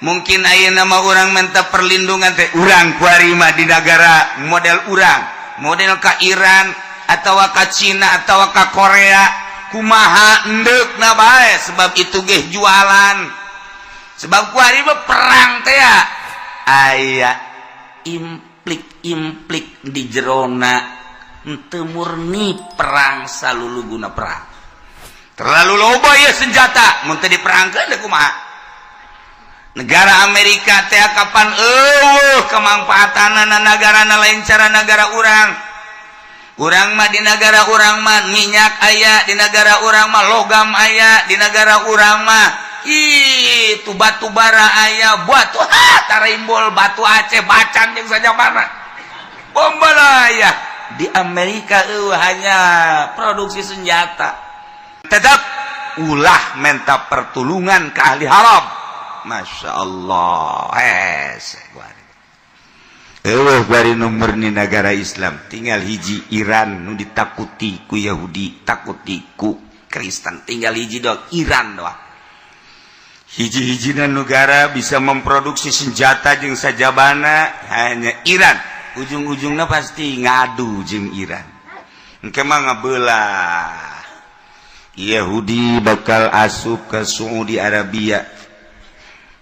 Mungkin ayeuna mah urang minta perlindungan teh, urang kuari mah di negara model urang, model ka Iran atau ka Cina atau ka Korea, kumaha endek na bae, sebab itu ge jualan. Sebab kuari mah perang teh ya aya implik-implik di jerona, henteu murni perang salulu guna perang. Terlalu loba ya senjata, mun teu diperangkeun deui kumaha? Negara Amerika teh kapan eueuh kemangfaatanana negarana, lain cara negara urang. Urang mah di negara urang mah minyak aya, di negara urang mah logam aya, di negara urang mah itu batu bara aya, batu ha tarimbol, batu Aceh, bacan jeung saja mana bomba aya. Di Amerika eueuh, hanya produksi senjata. Tetap ulah menta pertulungan ke ahli haram. Masya Allah, hese. Bari nomor ni negara Islam tinggal hiji, Iran nu ditakuti ku Yahudi, takuti ku Kristen, tinggal hiji doang, Iran doang. Hiji-hijina negara bisa memproduksi senjata jeung sajabana hanya Iran. Ujung-ujungnya pasti ngadu jeung Iran. Engke mah ngabelah Yahudi, bakal asup ke Saudi Arabia.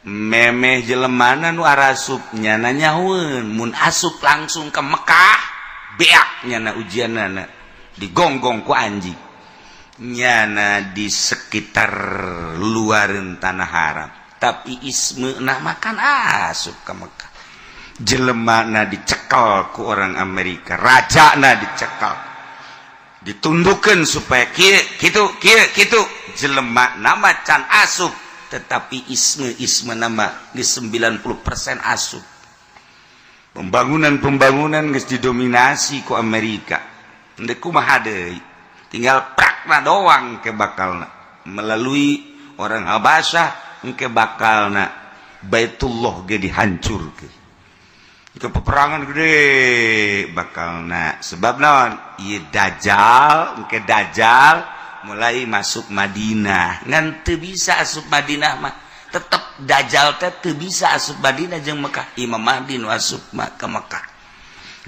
Memeh jelemana nu arasup nyana nyahueun, mun asup langsung ke Mekah beak nyana ujianana, digonggong ku anjing nyana di sekitar luaran Tanah Haram. Tapi isme nah makan asup ke Mekah, jelemana dicekel ku orang Amerika, raja na dicekel, ditundukan supaya kieu kitu kieu kitu. Jelema nama can asup, tetapi isme-isme nama di 90% asup. Pembangunan-pembangunan geus didominasi ku Amerika. Ndek kumaha deui? Tinggal prakna doang ke bakalna melalui orang Habasyah. Engke bakalna Baitullah ge dihancurkeun ke peperangan gede bakalna. Sebab naon? Ieu Dajjal, engke Dajjal mulai masuk Madinah, ngan teu bisa asup Madinah mah. Tetep Dajjal teh teu bisa asup Madinah jeung Mekah. Imam Mahdi nu asup mah ke Mekah,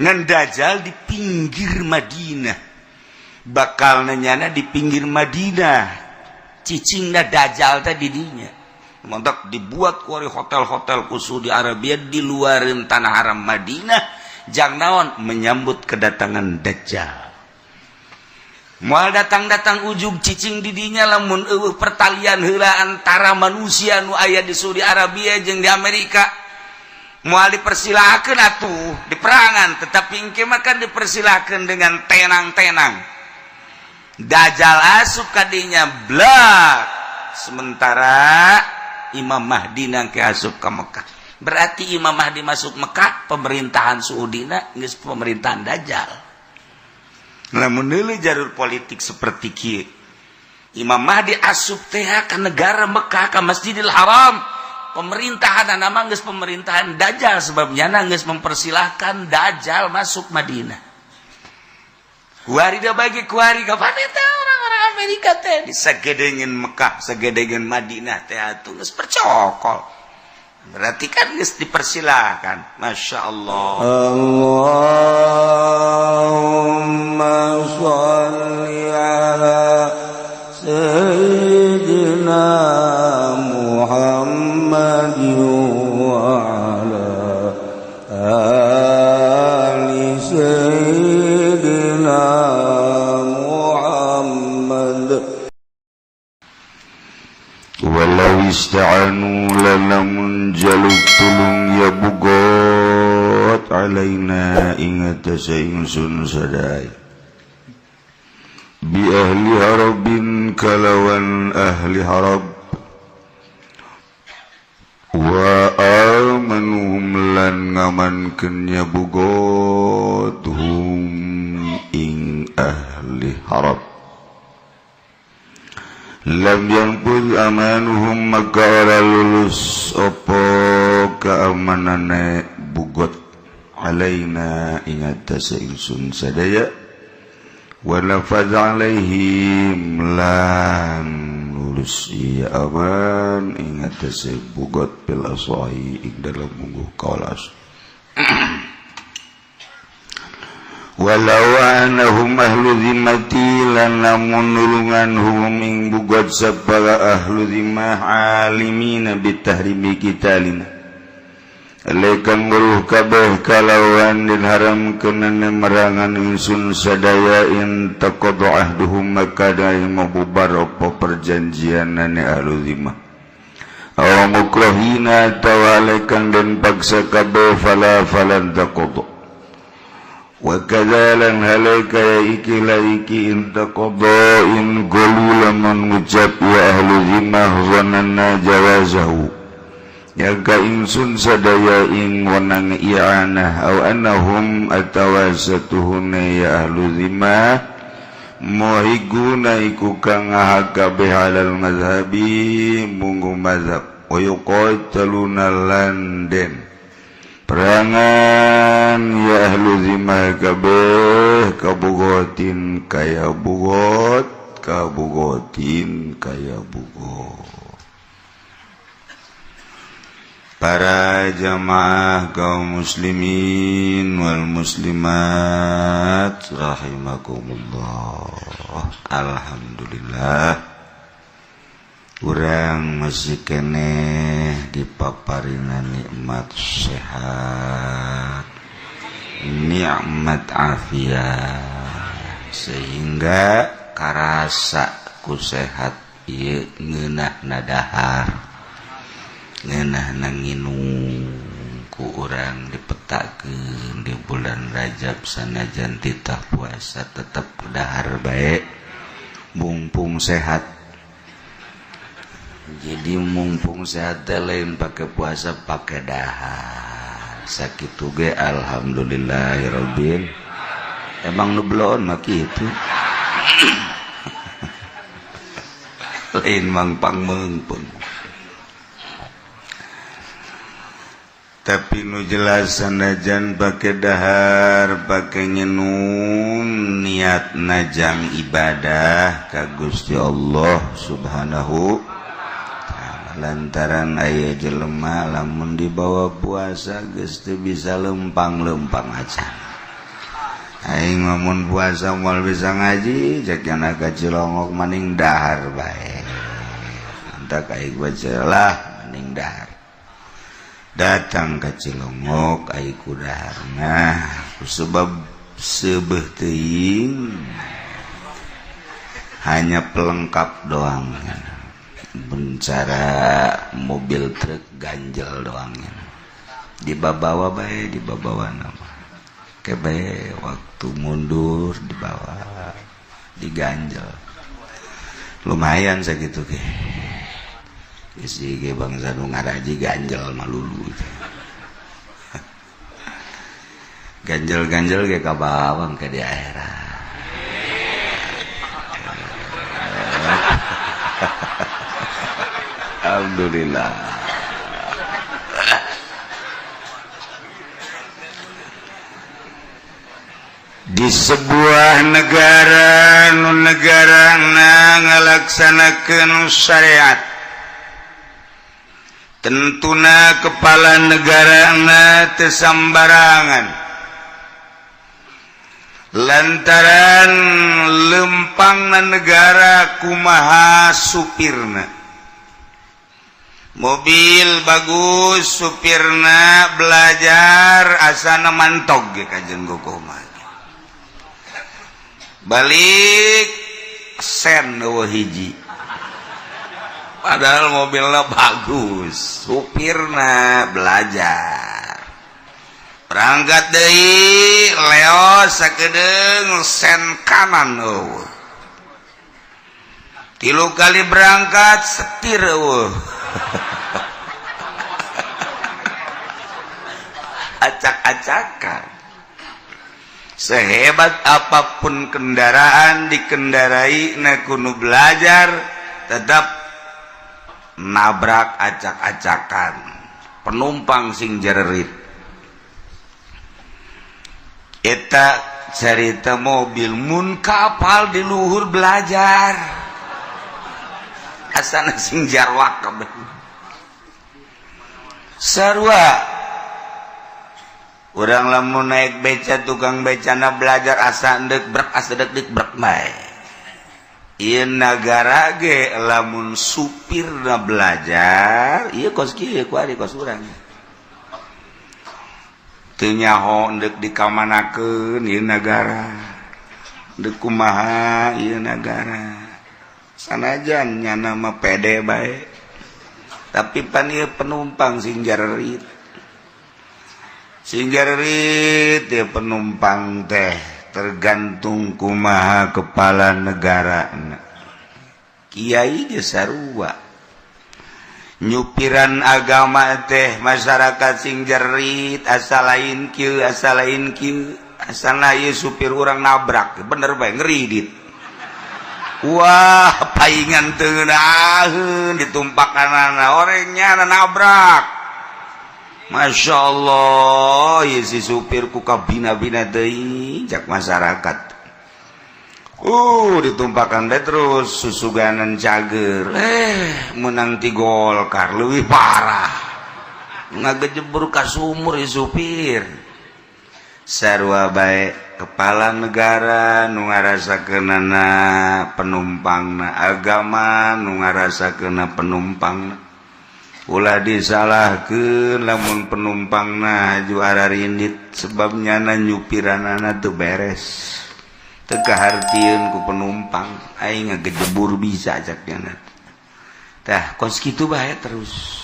ngan Dajjal di pinggir Madinah, bakal nyana di pinggir Madinah. Cicingna Dajjal teh di dinya. Mantap, dibuat kuari hotel-hotel khusus di Arabia di luarin Tanah Haram Madinah. Jang naon? Menyambut kedatangan Dajjal. Moal datang-datang ujug cicing didinya lamun eueuh pertalian heula antara manusia nu aya di Saudi Arabia jeung di Amerika. Moal dipersilakeun atuh di perangan, tetapi engke mah kan dipersilakeun dengan tenang-tenang. Dajjal asup kadinya blak, sementara Imam Mahdi nangke asup ke Mekah. Berarti Imam Mahdi masuk Mekah, pemerintahan Saudina geus pemerintahan Dajjal. Lamun deuleu jalur politik seperti kieu, Imam Mahdi asup teh ka negara Mekah, ka Masjidil Haram, pemerintahan nama geus pemerintahan Dajjal, sebabnya geus mempersilahkan Dajjal masuk Madinah. Kuari da bagi kuari kapan eta orang-orang Amerika teh disagedengeun Mekah, sagedengeun Madinah teh atuh geus percokol. Berarti kan geus dipersilahkan. Masya Allah. Allahumma sholli ala sayyidina Muhammad wa ala ali sayyidina Muhammad. Walau ista'anu, lamun jaluk tulung ya bugot alaina ing atase ingsun sadaya, bi ahli harabin kalawan ahli harab, wa amanuhum lan ngamankeun ya bugot hum ing ahli harab, lam yanfudz amanuhum maka ora lulus opo keamanane bugot alaina ing atase ingsun sadaya, wa nafadz alaihim lan lulus. lulus iya aman ing atase bugot fil asahi ing dalam mungguh kaulas. Walau anahum ahlu zimmati lan lamun nulungan hum ing bugot sapala ahlu zimmah alimina bitahrimi kitalina Lekang weruh kabeh kalawan den haramkeunana merangan ingsun sadaya in taqadu ahduhum maka dai mabubar apa perjanjianane ahlu zimmah aw mukrahina tawalekan den paksa kabeh fala falan taqadu wa kadzalan halaika ya iki la iki in taqadu in gulu lamun ngucap ya ahlu zimmah zananna jawazahu yaga ingsun sadaya ing wenang i'anah aw annahum atawasatuhuna ya ahlu zimmah muhiguna iku kang ngahak kabeh alal mazhabi munggu mazhab wa yuqataluna lan den perangan ya ahlu zimmah kabeh kabugotin kaya bugot kabugotin kaya bugot. Para jamaah kaum muslimin wal muslimat rahimakumullah. Alhamdulillah urang masih keneh dipaparina nikmat sehat, nikmat afiat, sehingga karasa ku sehat ieu ngeunah nadahar ngeunah nginum ku urang dipetakeun di bulan Rajab sanajan titah puasa tetep dahar bae mumpung sehat. Jadi mumpung sehat teh lain pake puasa pake dahar sakitu ge alhamdulillahirabbil. Emang nu beloon mah kitu. Lain mangpang meungpeung. Tapi nu jelas sanajan pake dahar pake nyenum niat najang ibadah ka Gusti Allah Subhanahu ta'ala. Lantaran aya jelema lamun dibawa puasa geus teu bisa lempang-lempang aja. Aing lamun puasa moal bisa ngaji cek nya ka Cilongok maning dahar bae. Entak aing baca lah maning dahar. Datang ke Cilongok ai ku daharna sebab seubeuh teuing hanya pelengkap doang, bencara mobil truk ganjel doang dibawa bae dibawa nama kebe waktu mundur dibawa diganjel lumayan sakitu ge. Isi ge bangsa nu ngaraji ganjel malulu. Ganjel-ganjel ge kabawang ke daerah. Alhamdulillah. Di sebuah negara nu negarana ngalaksanakeun syariat, tentuna kepala negarana teu sambarangan lantaran lempangna negara kumaha supirna. Mobil bagus supirna belajar asana mantog ge kajen gogoh. Balik sen eueuh hiji, padahal mobilnya bagus supirna belajar. Berangkat deui leos sakedeung sen kanan eueuh, 3 kali berangkat setir eueuh. Acak-acakan. Sehebat apapun kendaraan dikendarai na kudu belajar tetap nabrak acak-acakan penumpang sing jererit. Eta cerita mobil mun kapal di luhur belajar. Asana sing jarwak kabeh. Sarua urang lamun naik beca, tukang becana belajar, asa ndek brek, asa dek dek brek bae. Ieu nagara ge lamun supirna belajar, ieu kos kieu kuari, kos urang teu nyaho ndek dikamanakeun ieu nagara, ndek kumaha ieu nagara. Sanajan nyana mah pede bae, tapi pan ieu penumpang sing jarerit, sing jarerit ieu penumpang teh, tergantung kumaha kepala negara. Kiai ge sarua, nyupiran agama teh masyarakat sing jerit, asa lain kieu, asa lain kieu, asana ieu supir urang nabrak bener bae, ngeridit. Wah, paingan teu ngeunaheun, ditumpakanana orangnya nabrak. Masya Allah ya, si supir ku kabina-bina deui cak masyarakat. Ditumpakan deh terus susuganan cager, menang ti Golkar lebih parah, ngagejebur ka sumur ya supir. Sarua bae kepala negara, nu ngarasakeunana penumpangna, agama nu ngarasakeunna penumpangna. Ulah disalahkeun lamun penumpangna juara rindit, sebabnya na nyupiranana teu beres, teu kahartieun ku penumpang, aing ngagejebur bisa cak nyana. Tah, kos kitu bae terus.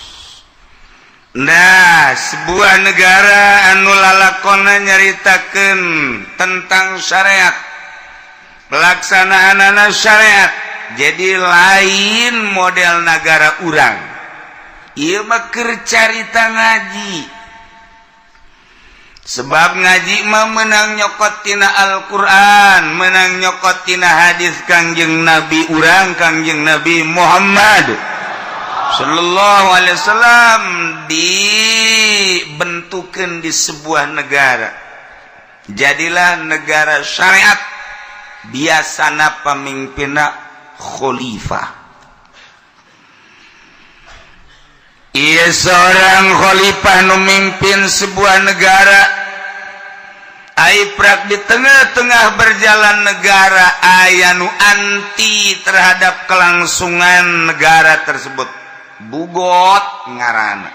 Nah, sebuah negara anu lalakona nyaritakeun tentang syariat, pelaksanaan syariat, jadi lain model negara urang. Ieu mah keur carita ngaji, sebab ngaji mah menang nyokot tina Al-Qur'an, menang nyokot tina hadis Kangjeng Nabi urang, Kangjeng Nabi Muhammad Shallallahu Alaihi Wasallam. Dibentukan di sebuah negara, jadilah negara syariat. Biasana pemimpinna khalifah. Iya, seorang khalifah memimpin sebuah negara. Aiprak di tengah-tengah berjalan negara aya nu anti terhadap kelangsungan negara tersebut, bugot ngaran,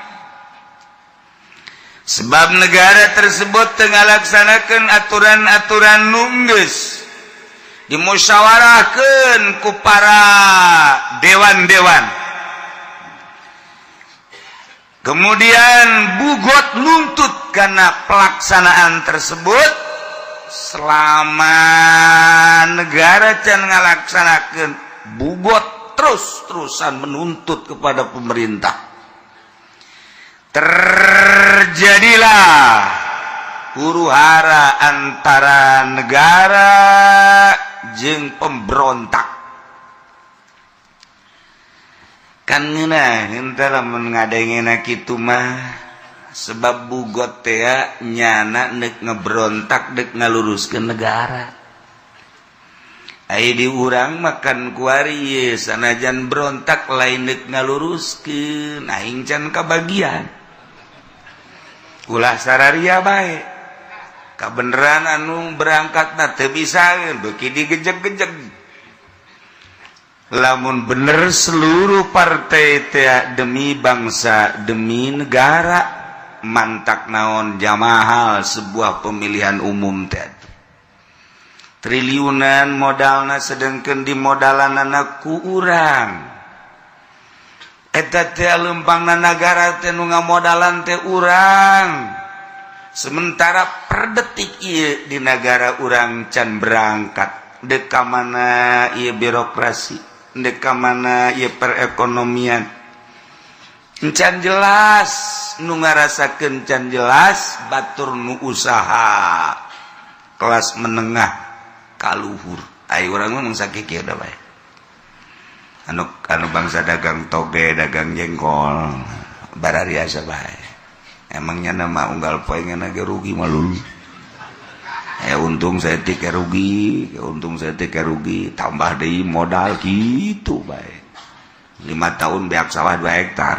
sebab negara tersebut tengah laksanakan aturan-aturan nu enggeus dimusyawarahkan ku para dewan-dewan. Kemudian bugot nuntut karena pelaksanaan tersebut. Selama negara can ngalaksanakan, bugot terus-terusan menuntut kepada pemerintah. Terjadilah huru hara antara negara jeung pemberontak. Kan ngeunah lamun ngadengena kitu mah, sebab bugot teh nyana nek ngebrontak dek ngaluruskeun negara. Ai di urang makan kuari, sanajan berontak lain dek ngaluruskeun, aing can kabagian. Ulah sararia bae, kabeneran anu berangkat na teu bisa, beuki digejeg-gejeg. Lamun bener seluruh partai teh demi bangsa, demi negara, mantak naon jamahal sebuah pemilihan umum teh triliunan modalna, sedangkan di modalan ku urang eta teh lempangna negara teh nu ngamodalan teh urang. Sementara per detik ieu di negara urang can berangkat dek ka mana ieu birokrasi, dek ka mana ieu perekonomian, can jelas. Nu ngarasakeun can jelas batur nu usaha kelas menengah kaluhur. Ayo, urang ngomong sakit ya udah bae. Anu anu bangsa dagang toge, dagang jengkol, barariasa bae. Emangnya nama unggal poe ge rugi malul, untung saeutik rugi, untung saeutik rugi, tambah deui modal gitu bae. 5 tahun beak sawah 2 hektar.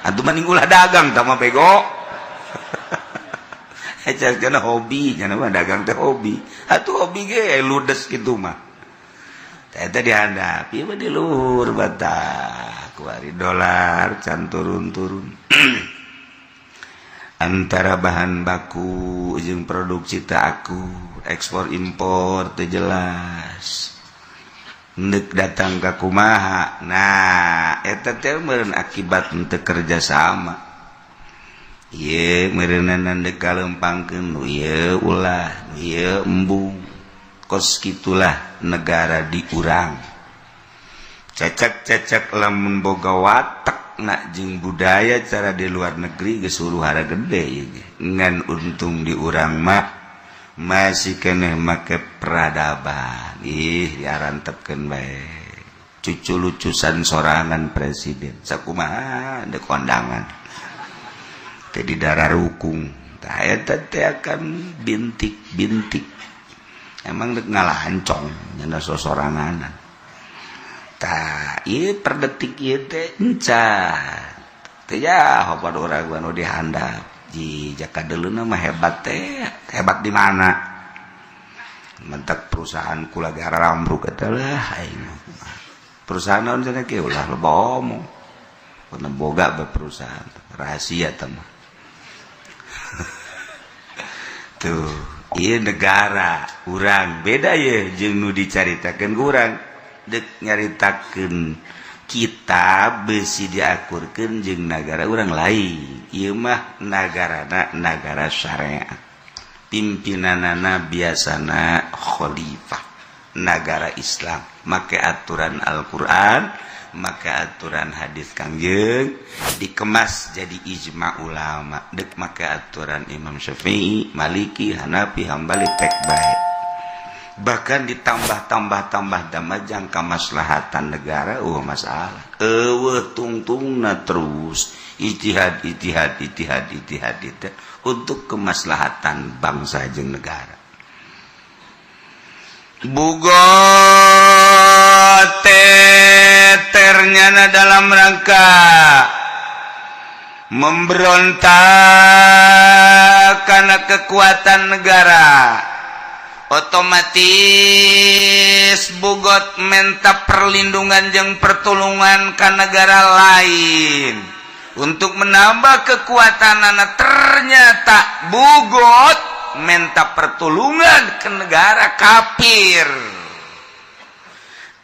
Atuh mending ulah dagang tah mah, bego. Karena hobi mah, dagang teh hobi atuh, hobi ge ludes gitu mah. Eta dihandap ieu mah, di luhur batak kuari dolar can turun-turun. Antara bahan baku jeung produksi teu akur, ekspor impor teu jelas, ndek datang ka kumaha. Nah, eta teh meureun akibat henteu kerja sama. Ieu meureunan dek kalempangkeun nu ieu, ulah nu ieu, embung. Kos kitulah negara di urang, cecek-cecek. Lamun boga watak nak jeung budaya cara di luar negeri geus huru-hara gede ieu ge. Ngan untung di urang mah masih keneh make peradaban. Ih, diarantepkeun bae, cucu lucusan sorangan presiden sakumaha dek kondangan teh di darah rukung. Tah, eta teh akan bintik-bintik emang dek ngalancong nyanda sosoranganan. Tah, ieu per detik ieu teh encan teh ya pada urang anu dihandap di jaka deuleuna mah hebat teh. Hebat di mana? Mentak perusahaan kula ge arambruk eta lah. Aing mah perusahaan naon cenah kieu, ulah loba omong. Karena boga be perusahaan rahasia teh mah. Tuh, iya, negara urang beda ya jeung nu dicaritakeun ku urang. Dek nyaritakeun kita besi diakurkeun jeung negara urang lain. Ieu mah nagarana nagara syariat, pimpinanana biasana khalifah, nagara Islam, make aturan Al-Qur'an, make aturan hadis Kangjeng, dikemas jadi ijma ulama. Dek make aturan Imam Syafi'i, Maliki, Hanafi, Hambali, tek bae. Bahkan ditambah tambah tambah damajang kamaslahatan negara, masalah eueuh tungtungna. Terus ijtihad, ijtihad, ijtihad, ijtihad, ijtihad untuk kemaslahatan bangsa jeung negara. Bugot ternyata dalam rangka memberontak karena kekuatan negara, otomatis bugot menta perlindungan jeung pertolongan ke negara lain untuk menambah kekuatan anak. Ternyata bugot menta pertolongan ke negara kafir.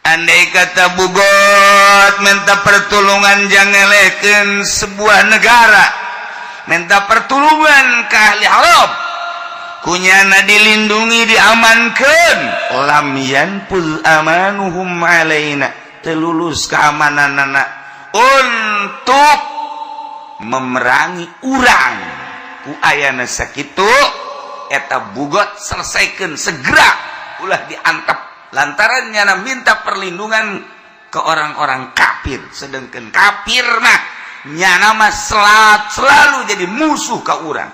Andai kata bugot minta pertolongan, jangan sebuah negara, minta pertolongan ke ahli Arab, kunyana dilindungi, diamankan, lam yanfudz amanuhum alaina, telulus keamanan anak untuk memerangi urang. Ku ayana sakitu eta bugot, selesaikan segera, ulah diantap lantaran nyana minta perlindungan ke orang-orang kafir. Sedangkan kafir mah nyana mah selalu jadi musuh ke urang.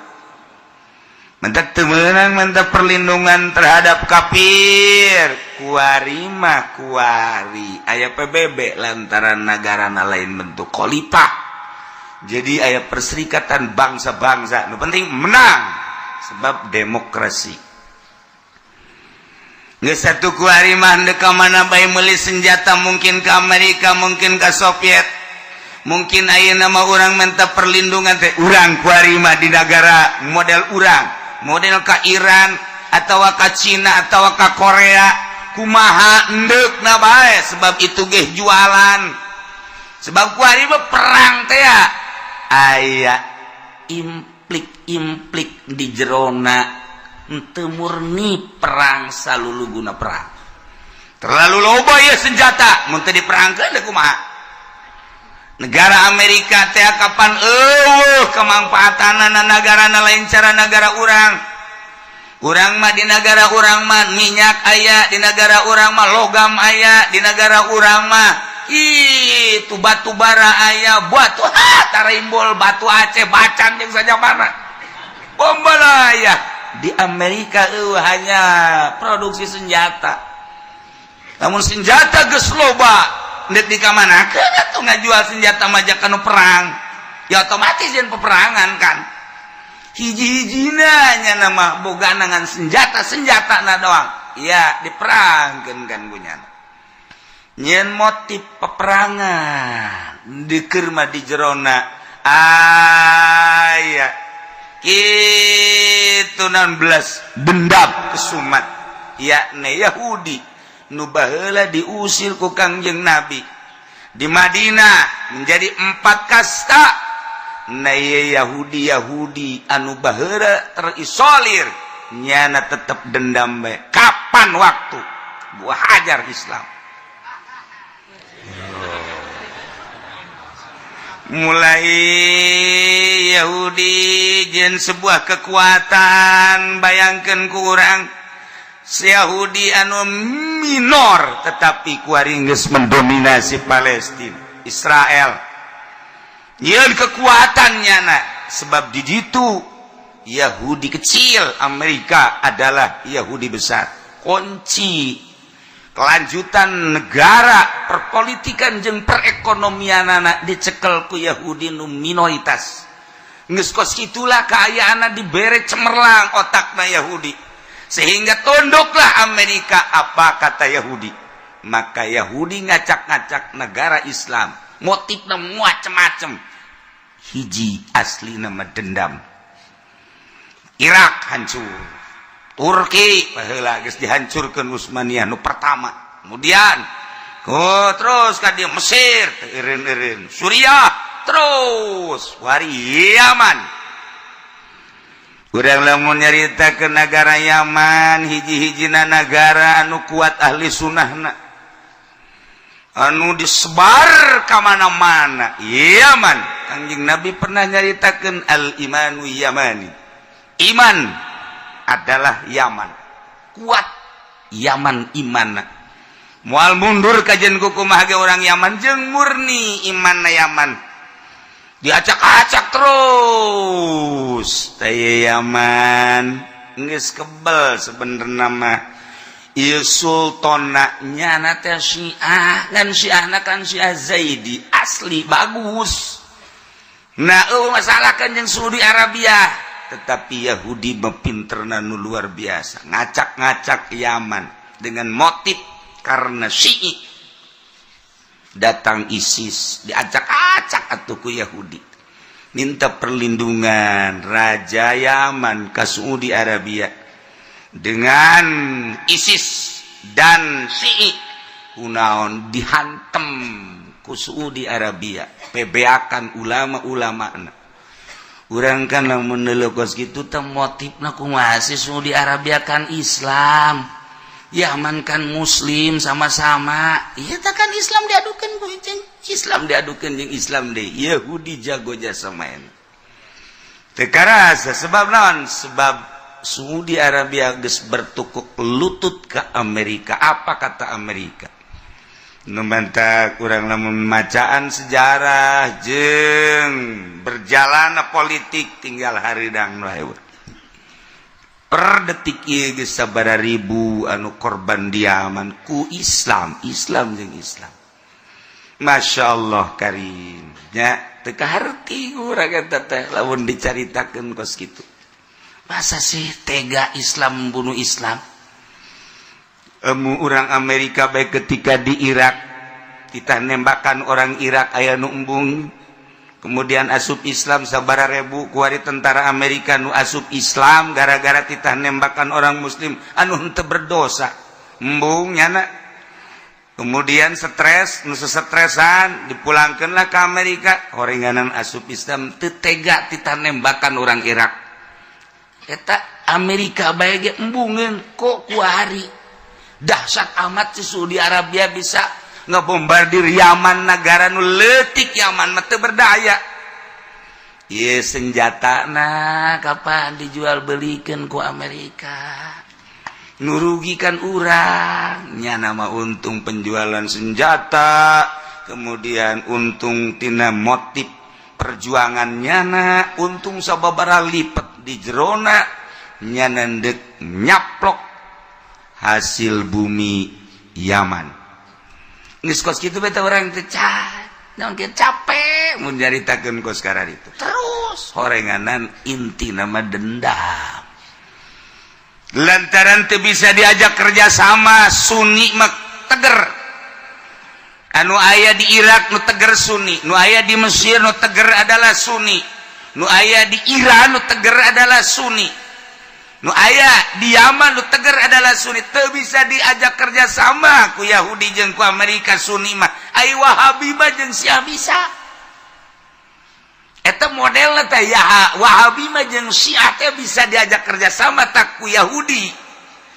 Minta temenang, minta perlindungan terhadap kafir. Kuari mah kuari aya PBB, lantaran negara lain bentuk khalifah, jadi aya perserikatan bangsa-bangsa. Nu penting menang sebab demokrasi. Nggak satu kuari mah ka mana bae meuli senjata, mungkin ke Amerika, mungkin ke Soviet. Mungkin aya nama orang minta perlindungan teh urang kuari mah di negara model urang, model ke Iran atau ke Cina atau ke Korea, kumaha endek na bae, sebab itu geh jualan. Sebab kuari mah perang teh ya aya implik-implik di jerona, henteu murni perang salulu guna perang. Terlalu loba ya senjata, mun teu diperangkeun deui kumaha? Negara Amerika teh kapan eueuh kemangfaatanana negarana lain cara negara urang. Urang mah di negara urang mah minyak aya, di negara urang mah logam aya, di negara urang mah itu batu bara aya, batu ha tarimbol, batu Aceh, bacan jeung saja mana bombalaya. Di Amerika hanya produksi senjata. Namun senjata geus loba, Ndek di kamanakeun atuh ngajual senjata majak kanu perang? Ya otomatis jeung peperangan kan. Hiji-hijina nya nama boga ngan senjata, senjata na doang. Ya diperangkeun kan gunyana. Nyen motif peperangan dikeur mah di jerona aya kitu 16 dendam kesumat, yakni Yahudi nu baheula diusir ku Kangjeng Nabi di Madinah menjadi empat kasta. Nah, Yahudi Yahudi anu baheula terisolir nyana tetep dendam bae. Kapan waktu gua hajar Islam? Mulai Yahudi jen sebuah kekuatan. Bayangkan kurang Yahudi anu minor, tetapi kuari geus mendominasi Palestina, Israel. Yeun kekuatannya nak sebab di situ Yahudi kecil, Amerika adalah Yahudi besar. Kunci kelanjutan negara, perpolitikan jeung perekonomian anak dicekel ku Yahudi nu minoritas. Geus kos itulah kaayaan, dibere cemerlang otakna Yahudi sehingga tunduklah Amerika apa kata Yahudi. Maka Yahudi ngacak-ngacak negara Islam, motifnya macem-macem, hiji asli nama dendam. Irak hancur, Turki baheula geus dihancurkeun Utsmaniyah nu pertama, kemudian oh, terus ka dia Mesir, eureun-eureun Suriah, terus wari Yaman. Urang lamun nyarita ke negara Yaman, hiji-hijina negara anu kuat ahli sunnahna anu disebar ka mana-mana Yaman. Kanjeng Nabi pernah nyaritakeun al imanu yamani, iman adalah Yaman. Kuat Yaman iman, mual mundur kajian kumaha ge orang Yaman jeung murni iman. Yaman diacak-acak terus teh. Yaman geus kebel sebenarnya mah. Ieu sultana nyana teh Syiah kan, Syiahna kan Syiah Zaidi asli bagus. Nah, eueuh masalah kan jeung Saudi Arabia, tetapi Yahudi mepinterna nu luar biasa, ngacak-ngacak Yaman dengan motif karena Syi'i. Datang ISIS, diacak-acak atuh ku Yahudi, minta perlindungan Raja Yaman ke Saudi Arabia dengan ISIS dan Syi'i. Kunaon dihantem ku Saudi Arabia? Pebeakan ulama-ulama. Urang kan lamun kos kitu teh motifna kumaha sih? Saudi Arabia kan Islam, Yaman kan Muslim sama-sama. Iya tak kan Islam diadukan ku Islam, diadukan jeung Islam deh. Yahudi jago jasa main teu karasa. Sebab naon? Sebab Saudi Arabia geus bertukuk lutut ke Amerika, apa kata Amerika. Nu mantap kurang lamun macaan sejarah jeung berjalan politik, tinggal haridang lah. Per detik ieu geus sabaraha ribu anu korban di Yaman ku Islam, Islam jeung Islam. Masya Allah karim nya, teu kaharti urang eta teh lamun dicaritakeun kos kitu. Masa sih tega Islam membunuh Islam? Emu orang Amerika baik ketika di Irak kita nembakan orang Irak aya nu embung, kemudian asup Islam sabara ribu. Kuari tentara Amerika nu asup Islam gara-gara kita nembakan orang Muslim anu henteu berdosa, embung nyana. Kemudian stres, nu sestresan dipulangkanlah ke Amerika. Horenganan asup Islam, teu tega titah nembakan orang Irak. Eta Amerika bae ge embungeun. Kok kuari dahsyat amat si Saudi Arabia bisa ngebombardir Yaman, negara nu leutik? Yaman mah teu berdaya. Ieu senjata nah kapan dijual belikan ku Amerika? Nurugikan urang nya nama untung penjualan senjata, kemudian untung tina motif perjuangan nyana, untung sababaraha lipet di jerona nyana ndek nyaplok hasil bumi Yaman. Geus kos kitu beta urang teh naon kieu capek mun nyaritakeun kos kararitu. Terus horenganan inti nama dendam. Lantaran teu bisa diajak kerja sama, Sunni mah teger. Anu aya di Irak nu teger Sunni, nu aya di Mesir nu teger adalah Sunni, nu aya di Iran nu teger adalah Sunni, nu aya di Yaman nu teger adalah Sunni. Teu bisa diajak kerja sama ku Yahudi jeung ku Amerika Sunni mah. Ai Wahabi mah jeung Syiah bisa. Eta modelna teh ya, Wahabi mah jeung Syiah teh bisa diajak kerja sama tak ku Yahudi.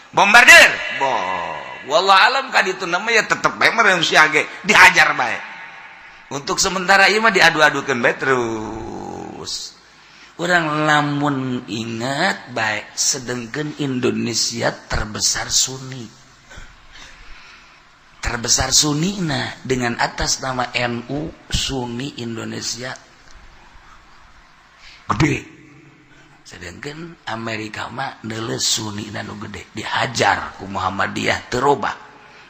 Bombardir. Bo, wallah alam kan itu namanya tetep bae mah yang Syiah ge dihajar bae. Untuk sementara ieu mah diadu-adukeun bae terus. Urang lamun ingat baik, sedangkan Indonesia terbesar Sunni, terbesar Sunni. Nah, dengan atas nama NU, Sunni Indonesia gede, sedangkan Amerika mah neuleuh Sunni nu gede. Dihajar ku Muhammadiyah terobah,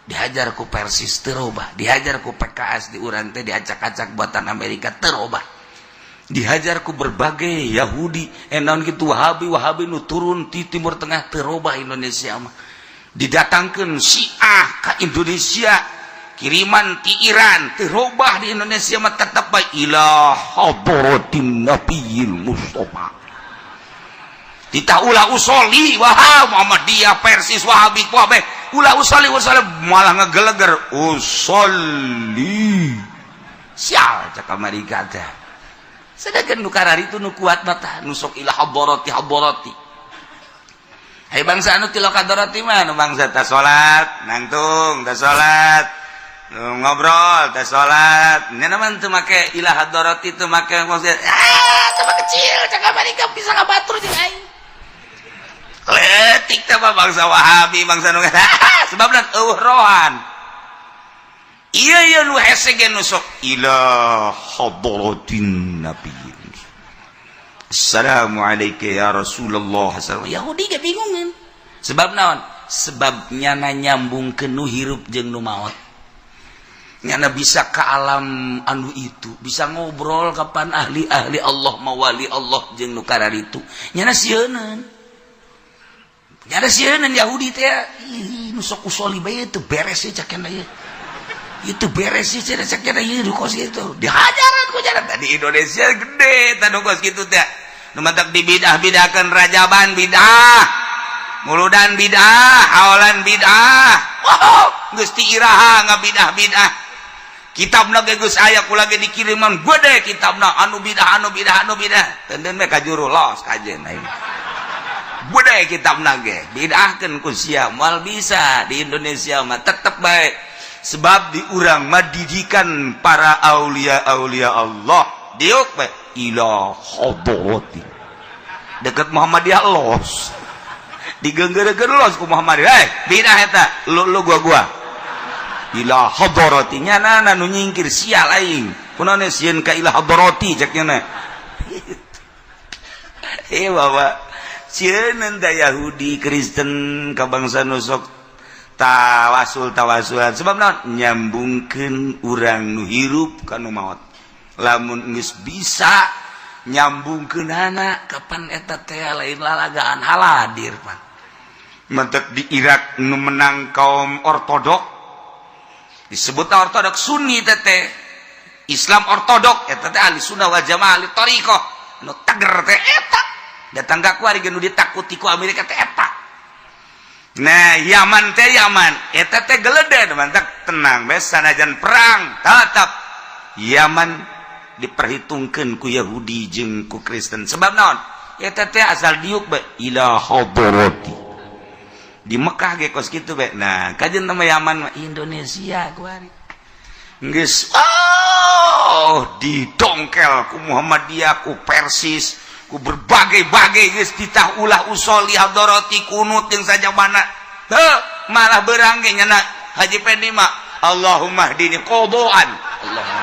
dihajar ku Persis terobah, dihajar ku PKS di urang teh, diacak-acak buatan Amerika terobah, dihajar ku berbagai Yahudi naon gitu, Wahabi Wahabi nu turun di Timur Tengah terobah. Indonesia mah didatangkan Syiah ke Indonesia kiriman ti Iran terobah. Di Indonesia mah tetap bae ila hadratin nabiyil Mustafa, titah ulah usoli. Wah, Muhammadiyah, Persis, Wahabi, Wahabi, ulah usoli, usoli, malah ngegeleger usoli. Sial cak Amerika teh. Sedangkan nu karari itu nu kuat mata nu sok ila hadarati hadarati. Hai bangsa anu tilo hadarati mah nu bangsa ta salat nangtung, ta salat ngobrol, ta salat nya mah teu make ila hadarati, teu make maksud ah teu kecil cak Amerika bisa ngabatur jeung aing. Letik teh mah bangsa Wahabi, bangsa nu sebabna eueuh rohan. Iya iya, nu hese ge nu sok ila hadratin nabi, assalamualaikum ya Rasulullah. Yahudi ge bingungan. Sebab naon? Sebab nyana nyambung ke nu hirup jeung nu maot. Nyana bisa ke alam anu itu, bisa ngobrol kapan ahli-ahli Allah, mawali Allah jeung nu kararitu. Nyana sieuneun, nyana sieuneun Yahudi teh. Ih, nu sok usoli bae teu beres sih cak ieu, itu beres sih cek cek ieu kos gitu. Dihajaran ku jalan tadi Indonesia gede tadi kos gitu teh. Nu matak dibidah-bidahkeun, rajaban bidah, muludan bidah, haolan bidah. Wow, geus ti iraha ngabidah-bidah? Kitabna ge geus aya, ku lagi dikiriman gede kitabna anu bidah, anu bidah, anu bidah. Tenden we ka juru los kajen aing. Gede kitabna ge bidahkeun ku sia, moal bisa. Di Indonesia mah tetep bae, sebab di urang mah didikan para aulia aulia Allah diuk bae ila hadrati deket Muhammadiyah, los digengger-gengger los ku Muhammadiyah. Eh, bidah eta lu lu gua gua ila hadrati. Nya nu nyingkir sial aing kunaon sieun ka ila hadrati cek nya. Eh, bapak sieun da Yahudi Kristen ka bangsa nu sok tawasul tawasulan, sebab naon? Nyambungkeun urang nu hirup ka nu maot. Lamun geus bisa nyambungkeun anak, kapan eta teh lain lalagaan haladir pan. Mentek di Irak nu menang kaum ortodok, disebut ortodok Sunni teh, Islam ortodok eta teh ahli sunnah wal jamaah, ahli thariqah nu teger teh eta. Datang ka kuari nu ditakuti ku Amerika teh eta. Nah, Yaman teh, Yaman eta teh gelede mantak tenang bae sanajan perang tetap Yaman diperhitungkeun ku Yahudi jeung ku Kristen. Sebab naon? Eta teh asal diuk bae ila hadrati. Di Mekah ge kos kitu bae. Nah, kajen nama Yaman mah Indonesia kuari geus oh didongkel ku Muhammadiyah, ku Persis, ku berbagai-bagai. Geus titah ulah usoli hadarati, kunut jeung sajabana. Heuh, malah berang ge nyana Haji Pendi mah Allahumma hdini qadaan. Allahumma.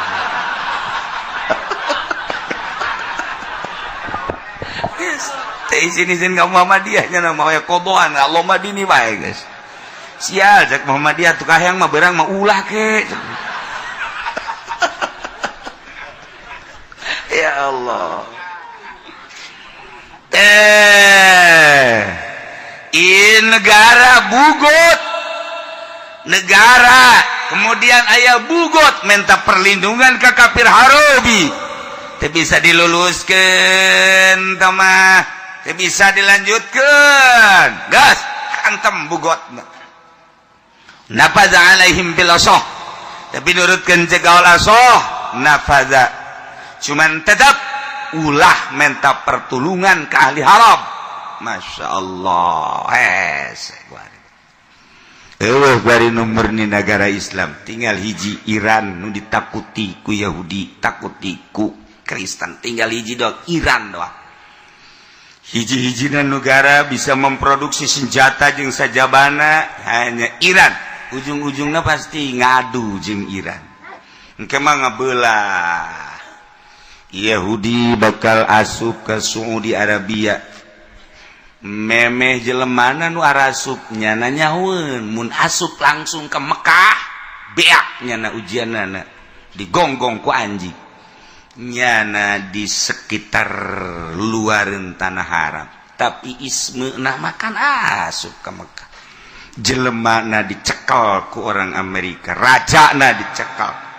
Geus teh izin-izin ka Muhammadiyah nyana mah aya qadaan Allahumma hdini bae geus. Sial cek Muhammadiyah, tuh kahayang mah berang mah ulah ke. Ya Allah, teh in negara bugot, negara kemudian aya bugot minta perlindungan ke kafir harobi, teu bisa diluluskan mah, teu bisa dilanjutkan. Gas antem bugot, nafaza alaihim bil asah, tapi nurutkeun cegaul asah nafaza, cuman tetap ulah minta pertolongan ke ahli haram. Masya Allah, hese. Eueuh bari nomor ni negara Islam tinggal hiji, Iran nu ditakuti ku Yahudi, takuti ku Kristen, tinggal hiji doang, Iran doang. Hiji-hijina negara bisa memproduksi senjata jeung sajabana hanya Iran. Ujung-ujungnya pasti ngadu jeung Iran. Engke mah ngabelah. Yahudi bakal asup ke Saudi Arabia, memeh jelemana nu arasup nyana nyahueun. Mun asup langsung ke Mekah, beak nyana ujianana, digonggong ku anjing nyana di sekitar luaran Tanah Haram. Tapi isme nah makan asup ke Mekah, jelemana dicekel ku orang Amerika, raja na dicekel,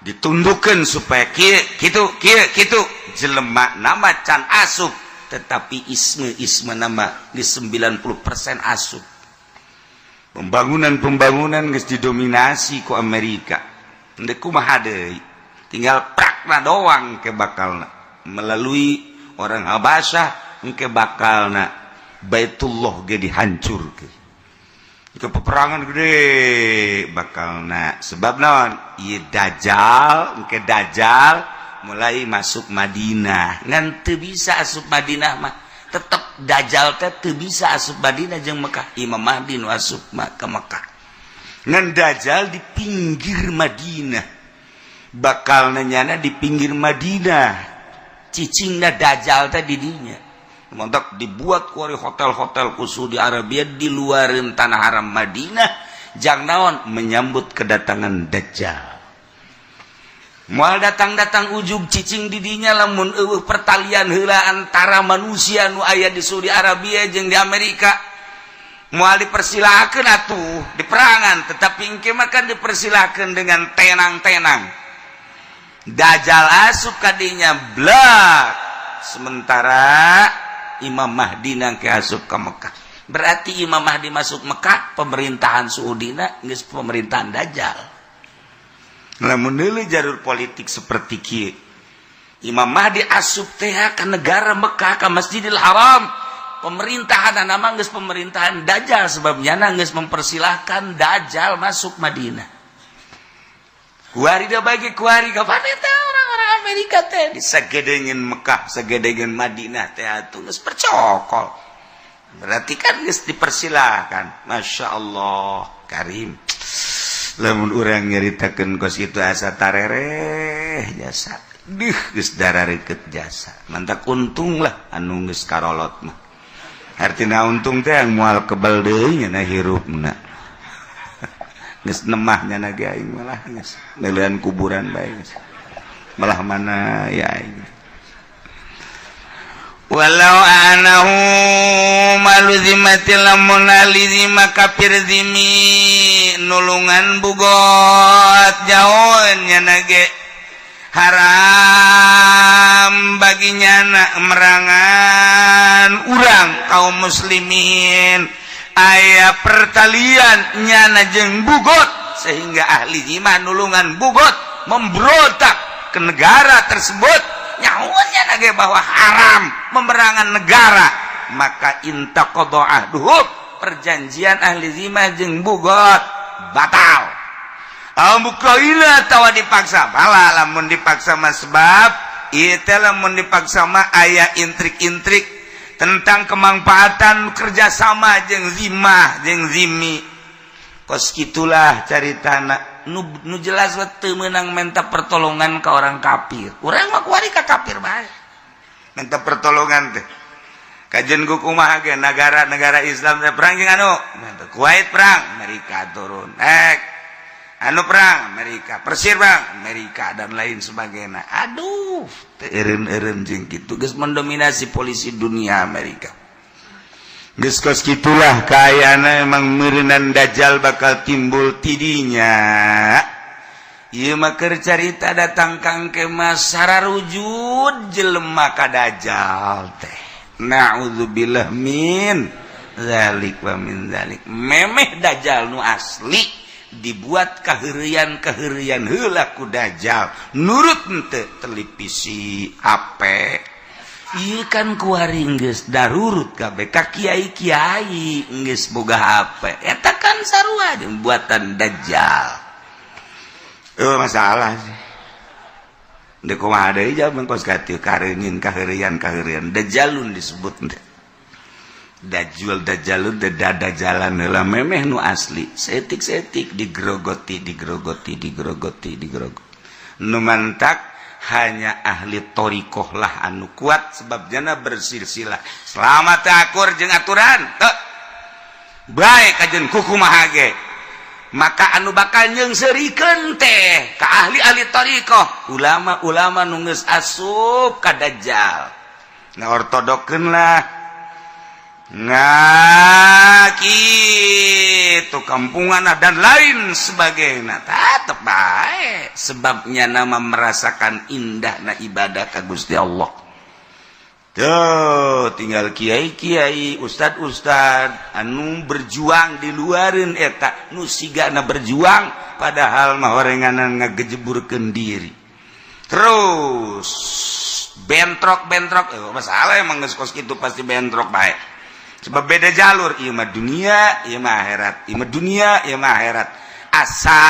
ditundukan supaya kieu kitu kieu kitu. Jelema nama can asup, tetapi isme-isme nama di 90% asup. Pembangunan-pembangunan geus didominasi ku Amerika. Ndek kumaha deui, tinggal prakna doang ke bakalna melalui orang Habasyah. Engke bakalna Baitullah ge dihancurkeun ke peperangan gede bakalna. Sebab naon? Ieu Dajjal, engke Dajjal mulai masuk Madinah, ngan teu bisa asup Madinah mah. Tetep Dajjal teh teu bisa asup Madinah jeung Mekah. Imam Mahdi nu asup mah ke Mekah, ngan Dajjal di pinggir Madinah, bakal nyana di pinggir Madinah cicingna Dajjal teh di dinya. Mantap, dibuat kuari hotel-hotel khusus di Arabia di luarin Tanah Haram Madinah, jang naon? Menyambut kedatangan Dajjal. Moal datang-datang ujug cicing didinya lamun eueuh pertalian heula antara manusia nu aya di Saudi Arabia jeung di Amerika. Moal dipersilakeun atuh di perangan, tetapi engke mah kan dipersilakeun dengan tenang-tenang. Dajjal asup kadinya blak, sementara Imam Mahdi nangke asup ke Mekah. Berarti Imam Mahdi masuk Mekah, pemerintahan Saudina geus pemerintahan Dajjal. Lamun deuleu jalur politik seperti kieu, Imam Mahdi asup teh ka negara Mekah, ka Masjidil Haram, pemerintahan nama geus pemerintahan Dajjal, sebabnya geus mempersilahkan Dajjal masuk Madinah. Kuari da bagi kuari kapan eta orang-orang Amerika teh disagedengeun Mekah, sagedengeun Madinah teh atuh geus percokol. Berarti kan geus dipersilahkan. Masya Allah karim, lamun urang nyaritakeun kos itu asa tarereh jasa. Duh, geus darareukeut jasa. Mantak untung lah anu geus karolot mah. Artina untung teh yang moal kebal deui nya hirupna, geus nemah nya ge aing malah geus neuleuan kuburan bae geus malah mana ya aing. Walau anahu malu zimati, lamun ahli zima kafir zimi nulungan bugot, jauh nyana ge haram bagi nyana merangan urang kaum muslimin. Aya pertalian nyana jeung bugot, sehingga ahli zima nulungan bugot memberontak ke negara tersebut, nyawanya ge bahwa haram memerangan negara, maka intaqadha ahduhum, perjanjian ahli zimah jeung bugot batal. Al-mukraina tawa dipaksa, bala lamun dipaksa mah, sebab ieu teh lamun dipaksa mah aya intrik-intrik tentang kemanfaatan kerjasama jeung zimah jeung zimi. Kos gitulah caritana. Nu jelas teu meunang minta pertolongan ke orang kafir. Urang mah kuari ka kafir bae minta pertolongan teh. Kajen ku kumaha ge negara-negara Islam teh perang jeung anu Kuwait, perang Amerika turun ek. Anu perang Amerika, Persir bang Amerika, dan lain sebagainya. Aduh, teu eureun-eureun jeung kitu, geus mendominasi polisi dunia Amerika. Geus kos kitulah kayana. Emang meureunan Dajjal bakal timbul tidinya. Ieu mah keur carita datang kang ke rujud jelema ka Dajjal teh. Naudzubillah min zalik wa min zalik. Memeh Dajjal nu asli dibuat kaheureyan kaheureyan heula ku Dajjal, nurut henteu televisi, HP. Ieu kan kuari geus darurut kabeh ka kiai-kiai geus boga HP. Eta kan sarua jeung buatan Dajjal. Eh, masalah sih. Dek kumaha deui jaman kos kitu, kareungin kaheureyan kaheureyan Dajjalun disebut teh. Dajjal, Dajjalun teh dada jalan heula memeh nu asli. Setik-setik digrogoti, digrogoti, digrogoti, digrogoti. Nu mantak hanya ahli thoriqoh lah anu kuat, sebab jana bersilsilah. Selama teu akur jeung aturan teu bae kajen kukumaha ge, maka anu bakal nyeungseurikeun teh ka ahli-ahli thoriqoh, ulama-ulama nu geus asup ka Dajjal. Nah, ortodokeun lah. Nah, gitu kampungan dan lain sebagainya tetep baik, sebabnya nama merasakan indah na ibadah ka Gusti Allah. Tuh tinggal kiai-kiai, ustad-ustad anu berjuang di luarin eta nu sigana berjuang, padahal mah orenganan ngagejeburkeun diri terus bentrok-bentrok. Eh, masalah emang geus kos kitu pasti bentrok bae, sebab beda jalur. Ieu mah dunia, ieu mah akhirat, ieu mah dunia, ieu mah akhirat. Asa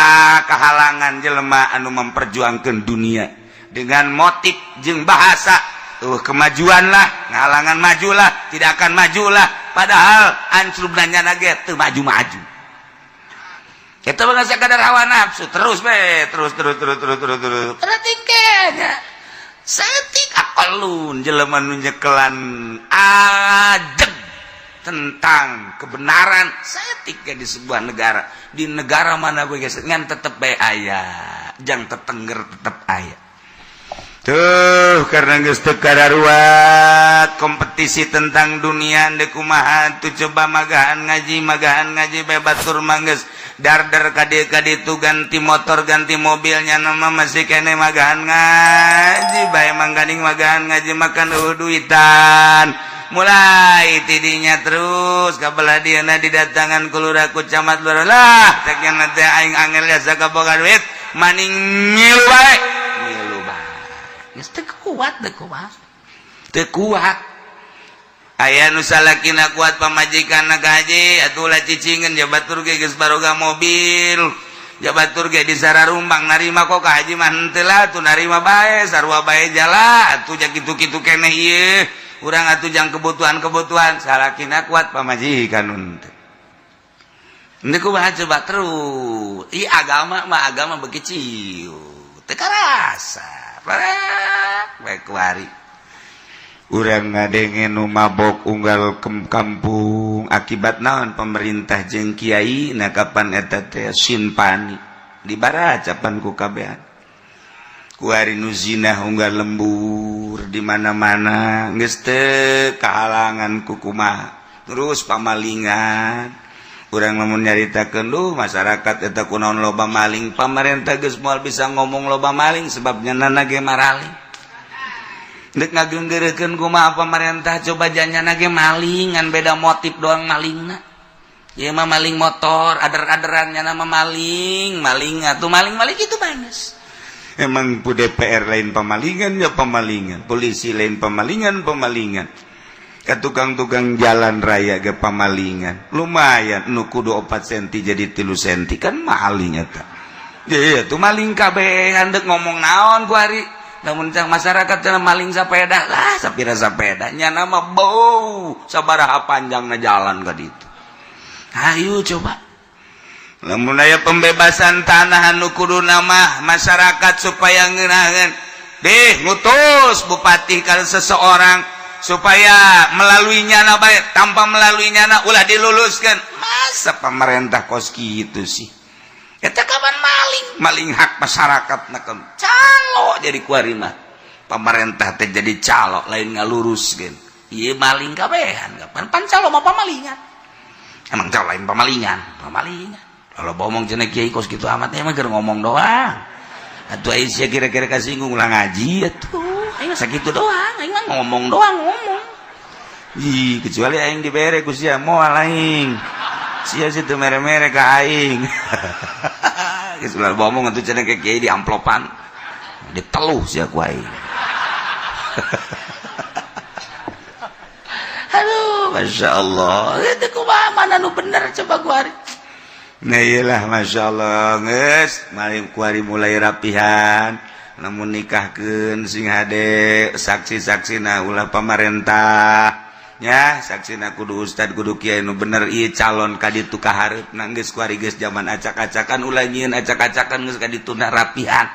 kehalangan jelema anu memperjuangkan dunia dengan motif jeung bahasa kemajuan lah, ngalangan majulah, tidak akan majulah, padahal ancrub nanya ge teu maju-maju. Kita mah sakadar hawa nafsu terus be, terus terus terus terus terus terus. Perhatiin setik akalun jelema nu nyekelan ajeg tentang kebenaran setik di sebuah negara, di negara mana gue ngan tetep bae aya jang tetengger, tetep aya. Tuh, karena geus teu kararuat kompetisi tentang dunia. Deuk kumaha tuh coba, magahan ngaji, magahan ngaji bae, batur mah geus darder ka dieu ka ditu, ganti motor, ganti mobilnya, nama masih kene magahan ngaji bae. Mangganing magahan ngaji makan eueuh duitan. Mulai tidinya terus kabelah dieuna didatangan ku lurah, ku camat, lurah lah cek nya teh, aing angel jasa kaboga duit maning, ngilu bae, ngilu bae. Geus teu kuat, teu kuat, teu kuat. Aya nu salakina kuat, pamajikan gaji atuh ulah cicingeun, ja batur ge geus baroga mobil, ja batur ge di sararumbang narima kok ka haji mah henteu lah tuh, narima bae, sarua bae jala atuh, ja kitu-kitu keneh ieu urang atuh jang kebutuhan-kebutuhan. Salakina kuat, pamajikan henteu. Ini kumaha coba terus. Ih, agama mah agama begitu. Teu karasa. Baik kuari. Urang ngadenge nu mabok unggal kampung akibat naon? Pemerintah jeung kiai. Nah, kapan eta teh sinpani dibaracapan ku kabehan. Kuari nu zina unggal lembur di mana-mana, geus teu kahalangan ku kumaha. Terus pamalingan, urang lamun nyaritakeun, duh, masyarakat eta kunaon loba maling, pamarentah geus moal bisa ngomong loba maling, sebabnya nana ge maraling. Dek ngagenggeurekeun kumaha pamarentah coba, janyana ge maling, ngan beda motif doang malingna. Ieu mah maling motor, ader-aderan, nya nama maling, maling atuh maling-maling itu banges. Emang pu DPR lain pemalingan ya pemalingan, polisi lain pemalingan pemalingan, ke tukang-tukang jalan raya ge pamalingan. Lumayan nu kudu 4 senti jadi 3 senti, kan maling eta. Iya tuh, maling kabeh. Dek ngomong naon ku hari namun cang masyarakat cenah maling sepeda lah, sapira sepeda nya nama bau sabaraha panjangna jalan ka ditu. Ayo coba. Lamun aya pembebasan tanah anu kudu nama masyarakat supaya ngeunaheun deh, ngutus bupati kalau seseorang supaya melalui nyana baik, tanpa melalui nyana ulah diluluskan. Masa pemerintah kos gitu sih? Eta kapan Maling maling hak masyarakat na calo jadi kuari mah. Pemerintah teh jadi calo, lain ngaluruskeun. Ieu maling kabehan, kapan pan calo mah pamalingan. Emang calo lain pamalingan, pamalingan. Kalau ngomong cenah kiai kos kitu amat, emang keur ngomong doang. Atuh aya sia kira-kira kasinggung, ulah ngaji atuh. Aing sakitu doang, aing mah ngomong doang, ngomong. Ih, kecuali aing dibere ku sia, moal aing. Sia sih teu mere-mere ka aing. Geus ulah ngomong atuh cenah ke kiai di amplopan. Diteluh sia ku aing. Aduh, Masya Allah. Itu kumaha, mana nu bener coba kuari. Nah iyalah, Masya Allah, geus kuari mulai rapihan, namun nikahkeun sing hade saksi-saksi, nah ulah pamarentah ya, saksi na kudu ustad, kudu kiai nu bener. Ieu calon ka ditu ka hareupna geus kuari geus zaman acak-acakan, ulah nyieun acak-acakan, geus ka dituna rapihan.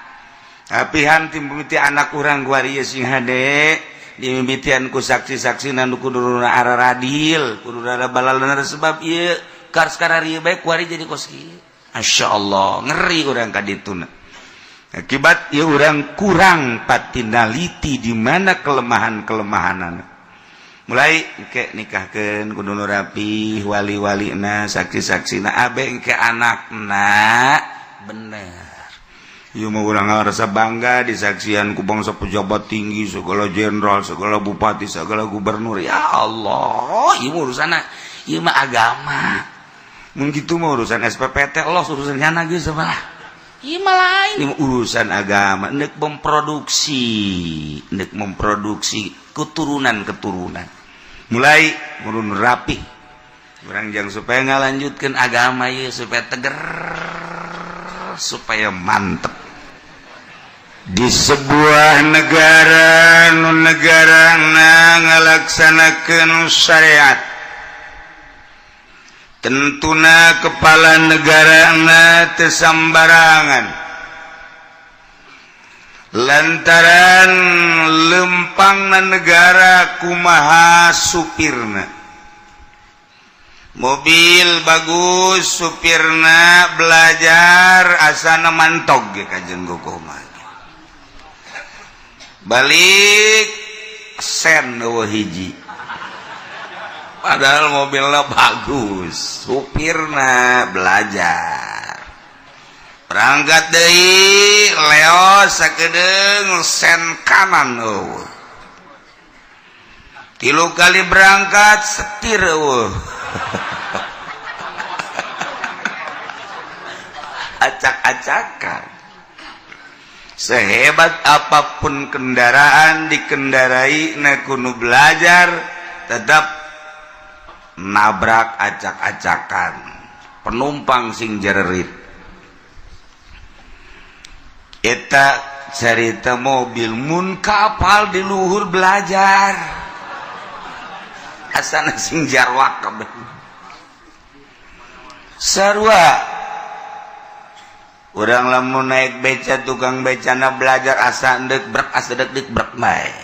Rapihan ti mimiti anak urang kuari ieu sing hade dimimitian ku saksi-saksi nu kudu aradil, kudu balalener, sebab ieu kars kararieu bae kuari jadi kos kieu. Masya Allah, ngeri urang ka dituna. Akibat ieu urang kurang patinaliti di mana kelemahan-kelemahanan. Mulai ke nikahkeun kudu nu rapi, wali-walina, saksi-saksina, abe ke anakna bener. Ieu mah urang ngarasa bangga disaksian ku bangsa pejabat tinggi, segala jenderal, segala bupati, segala gubernur. Ya Allah, ieu mah urusanna, ieu mah agama. Mun kitu mah urusan SPPT los, urusan nyana geus sabalah. Ieu mah lain, ieu mah urusan agama, neuk memproduksi keturunan-keturunan. Mulai murun rapih. Urang jang supaya ngalanjutkeun agama ieu supaya teger, supaya mantep. Di sebuah negara nu negara ngalaksanakeun syariat, tentuna kepala negara teu sambarangan, lantaran lempangna negara kumaha supirna. Mobil bagus, supirna belajar, asana mantog ge kajen gogoma. Balik sen eueuh hiji, padahal mobilnya bagus, supirna belajar. Berangkat deui, leos sakedeung, sen kanan eueuh. Tilu kali berangkat, setir eueuh. Acak-acakan. Sehebat apapun kendaraan dikendarai na kudu belajar, tetap nabrak, acak-acakan, penumpang sing jererit. Eta cerita mobil. Mun kapal di luhur belajar, asana sing jarwak kabeh sarua. Urang lamun naik beca, tukang becana belajar, asa ndek brek, asa dek dek brek bae.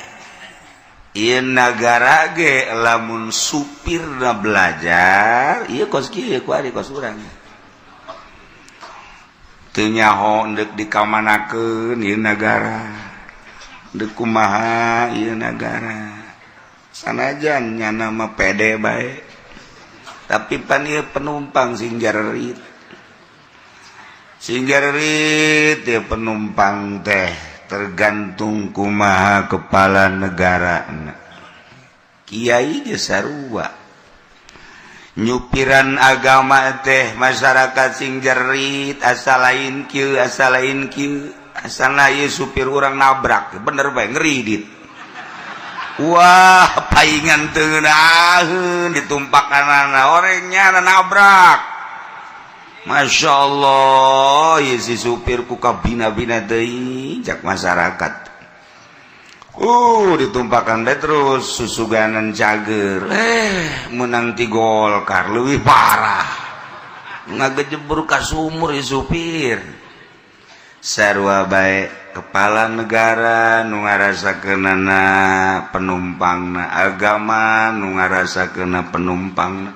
Ieu nagara ge lamun supirna belajar, ieu kos kieu kuari kos urang. Teu nyaho ndek dikamanakeun ieu nagara. Ndek kumaha ieu nagara. Sanajan nyana mah pede bae. Tapi pan ieu penumpang sing jarerit. Sing jarerit ya penumpang teh, tergantung kumaha kepala negara. Kiai ge sarua nyupiran agama teh, masyarakat sing jerit, asa lain kieu, asa lain kieu, asana ieu supir urang nabrak bener bae, ngeridit. Wah, paingan teu ngeunaheun, ditumpakanana orangnya nabrak. Masya Allah ya, si supir ku kabina-bina deui jak masyarakat. Ditumpakan deh terus susuganan cager, menang ti Golkar lebih parah, ngagejebur ka sumur ya supir. Sarua bae kepala negara nu ngarasakeunana penumpangna, agama nu ngarasakeuna penumpangna.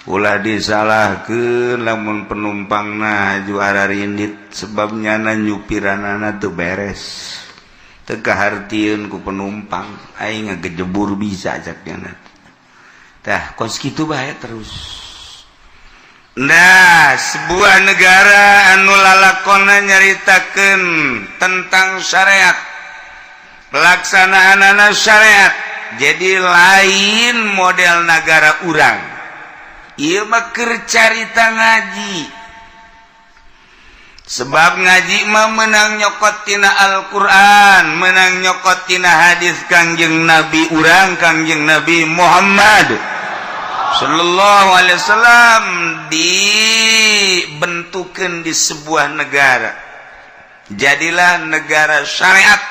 Ulah disalahkeun lamun penumpangna juara rindit, sebabnya na nyupiranana teu beres, teu kahartieun ku penumpang. Aing ngagejebur bisa cak nyana. Tah, kos kitu bae terus. Nah, sebuah negara anu lalakona nyaritakeun tentang syariat, pelaksanaan syariat, jadi lain model negara urang. Ieu mah keur carita ngaji, sebab ngaji mah menang nyokot tina Al-Qur'an, menang nyokot tina hadis Kangjeng Nabi urang, Kangjeng Nabi Muhammad Shallallahu Alaihi Wasallam. Dibentukan di sebuah negara, jadilah negara syariat.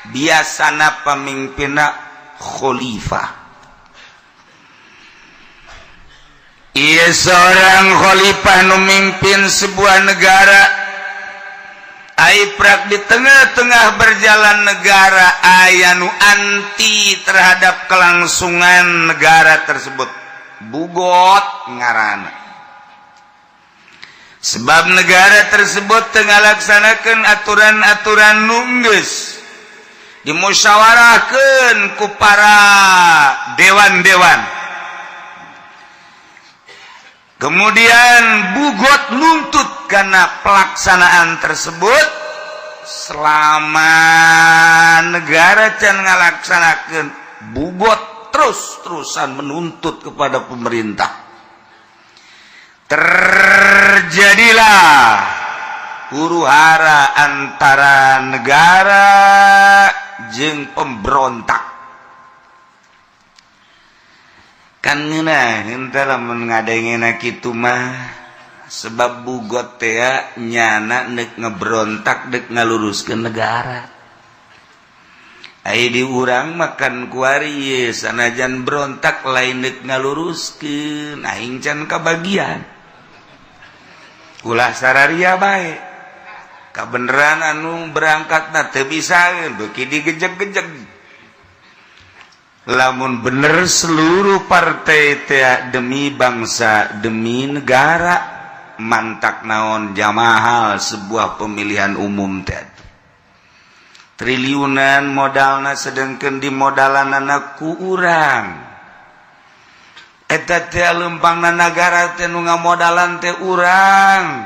Biasana pemimpinna khalifah. Iya, seorang khalifah memimpin sebuah negara. Aiprak di tengah-tengah berjalan negara aya nu anti terhadap kelangsungan negara tersebut, bugot ngaran, sebab negara tersebut tengah laksanakan aturan-aturan nu enggeus dimusyawarahkan ku para dewan-dewan. Kemudian bugot nuntut karena pelaksanaan tersebut. Selama negara can ngalaksanakan, bugot terus-terusan menuntut kepada pemerintah. Terjadilah huru hara antara negara jeung pemberontak. Kan ngeunah henteu lamun ngadengena kitu mah, sebab bugot teh nyana nek ngebrontak dek ngaluruskeun negara. Ai di urang makan kuari sanajan berontak lain dek ngaluruskeun, aing can kabagian. Ulah sararia bae, kabeneran anu berangkat na teu bisa beuki digejeg-gejeg. Lamun bener seluruh partai teh demi bangsa, demi negara, mantak naon jamahal sebuah pemilihan umum teh triliunan modalna, sedangkan di modalan ku urang. Eta teh lempangna negara teh nu ngamodalan teh urang,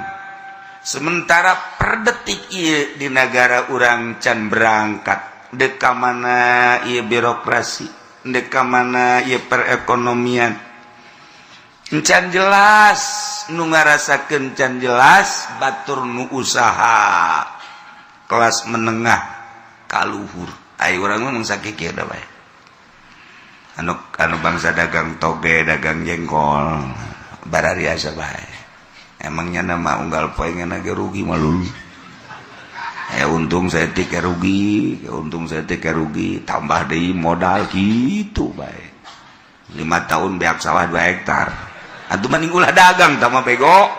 sementara per detik ieu di negara urang can berangkat. Dek ka mana ieu birokrasi, dek ka mana ieu perekonomian, can jelas. Nu ngarasakeun can jelas batur nu usaha kelas menengah kaluhur. Ayo, urang ngomong sakit da bae. Anu anu bangsa dagang toge, dagang jengkol, barariasa bae. Emangnya nama unggal poe ge rugi malu ya, untung saeutik rugi, untung saeutik rugi, tambah deui modal gitu bae. 5 tahun beak sawah 2 hektar. Atuh mending ulah dagang tama, bego.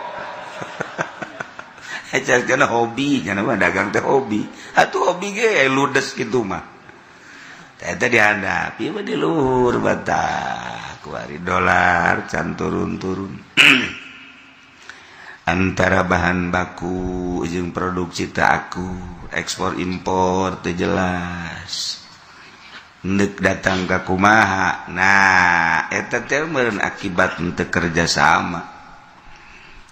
Karena hobi mah, dagang teh hobi atau hobi ge ludes gitu mah. Eta dihandap ieu mah, di luhur batak kuari dolar can turun-turun. Antara bahan baku jeung produksi teu aku, ekspor impor teu jelas, ndek datang ka kumaha. Nah, eta teh meureun akibat henteu kerja sama.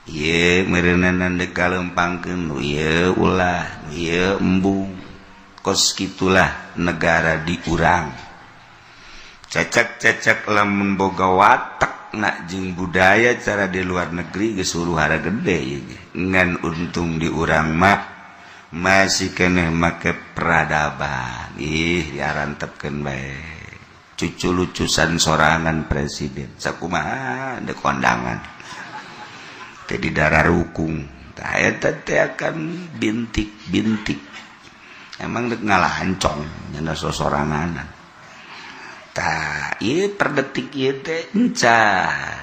Ieu meureunan dek kalempangkeun nu ieu ulah, nu ieu embung. Kos kitulah negara di urang. Cecek-cecek lamun boga watak nak jeung budaya cara di luar negeri geus huru-hara gede ieu ge. Ngan untung di urang mah masih keneh make peradaban. Ih, diarantepkeun bae. Cucu lucusan sorangan presiden sakumaha dek kondangan teh di darah rukung. Tah, eta teh akan bintik-bintik emang dek ngalancong nyana sosoranganan. Tah, ieu per detik ieu teh encan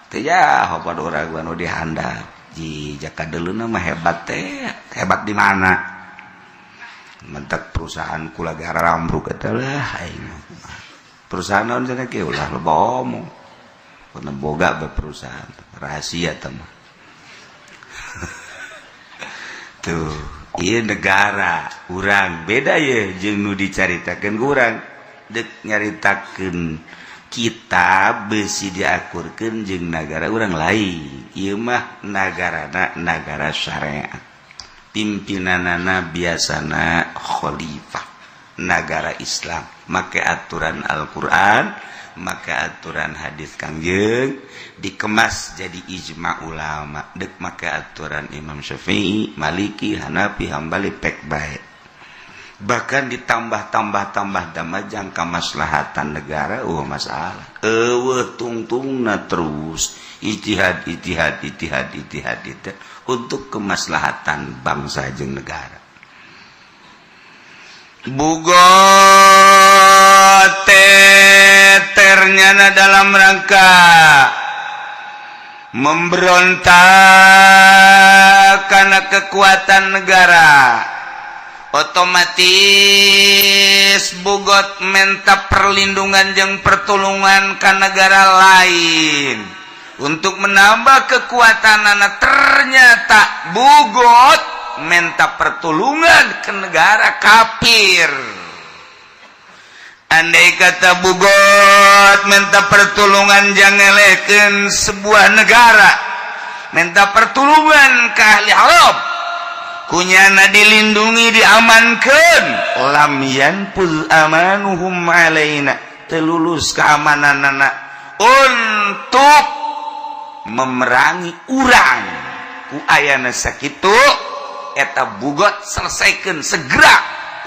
teh ya pada urang anu dihandap di Jakadeleuna mah hebat teh. Hebat di mana? Mentak perusahaan kula ge rambruk eta lah. Aing perusahaan naon cenah ge, ulah loba omong. Pernah boga perusahaan rahasia teman. Tuh, iya, negara urang beda ya jeung nu dicaritakeun ku urang. Dek nyaritakeun kita besi diakurkeun jeung negara urang lain. Ieu mah nagarana nagara syariat, pimpinanana biasana khalifah, negara Islam, make aturan Al-Quran, maka aturan hadis Kangjeng, dikemas jadi ijma ulama. Dek make aturan Imam Syafi'i, Maliki, Hanafi, Hambali, pek baik, bahkan ditambah-tambah tambah damah jangka maslahatan negara. Oh, masalah eueuh tungtungna, terus ijtihad, ijtihad, ijtihad, ijtihad, ijtihad untuk kemaslahatan bangsa jeung negara. Bugot ternyata dalam rangka memberontak karena kekuatan negara, otomatis bugot menta perlindungan jeung pertolongan ke negara lain untuk menambah kekuatan anak. Ternyata bugot menta pertolongan ke negara kafir. Andai kata bugot minta pertolongan, jangan sebuah negara, minta pertolongan ke ahli Arab, kunyana dilindungi, diamankan, lam yanfudz amanuhum alaina, telulus keamanan anak untuk memerangi urang. Ku ayana sakitu eta bugot, selesaikan segera,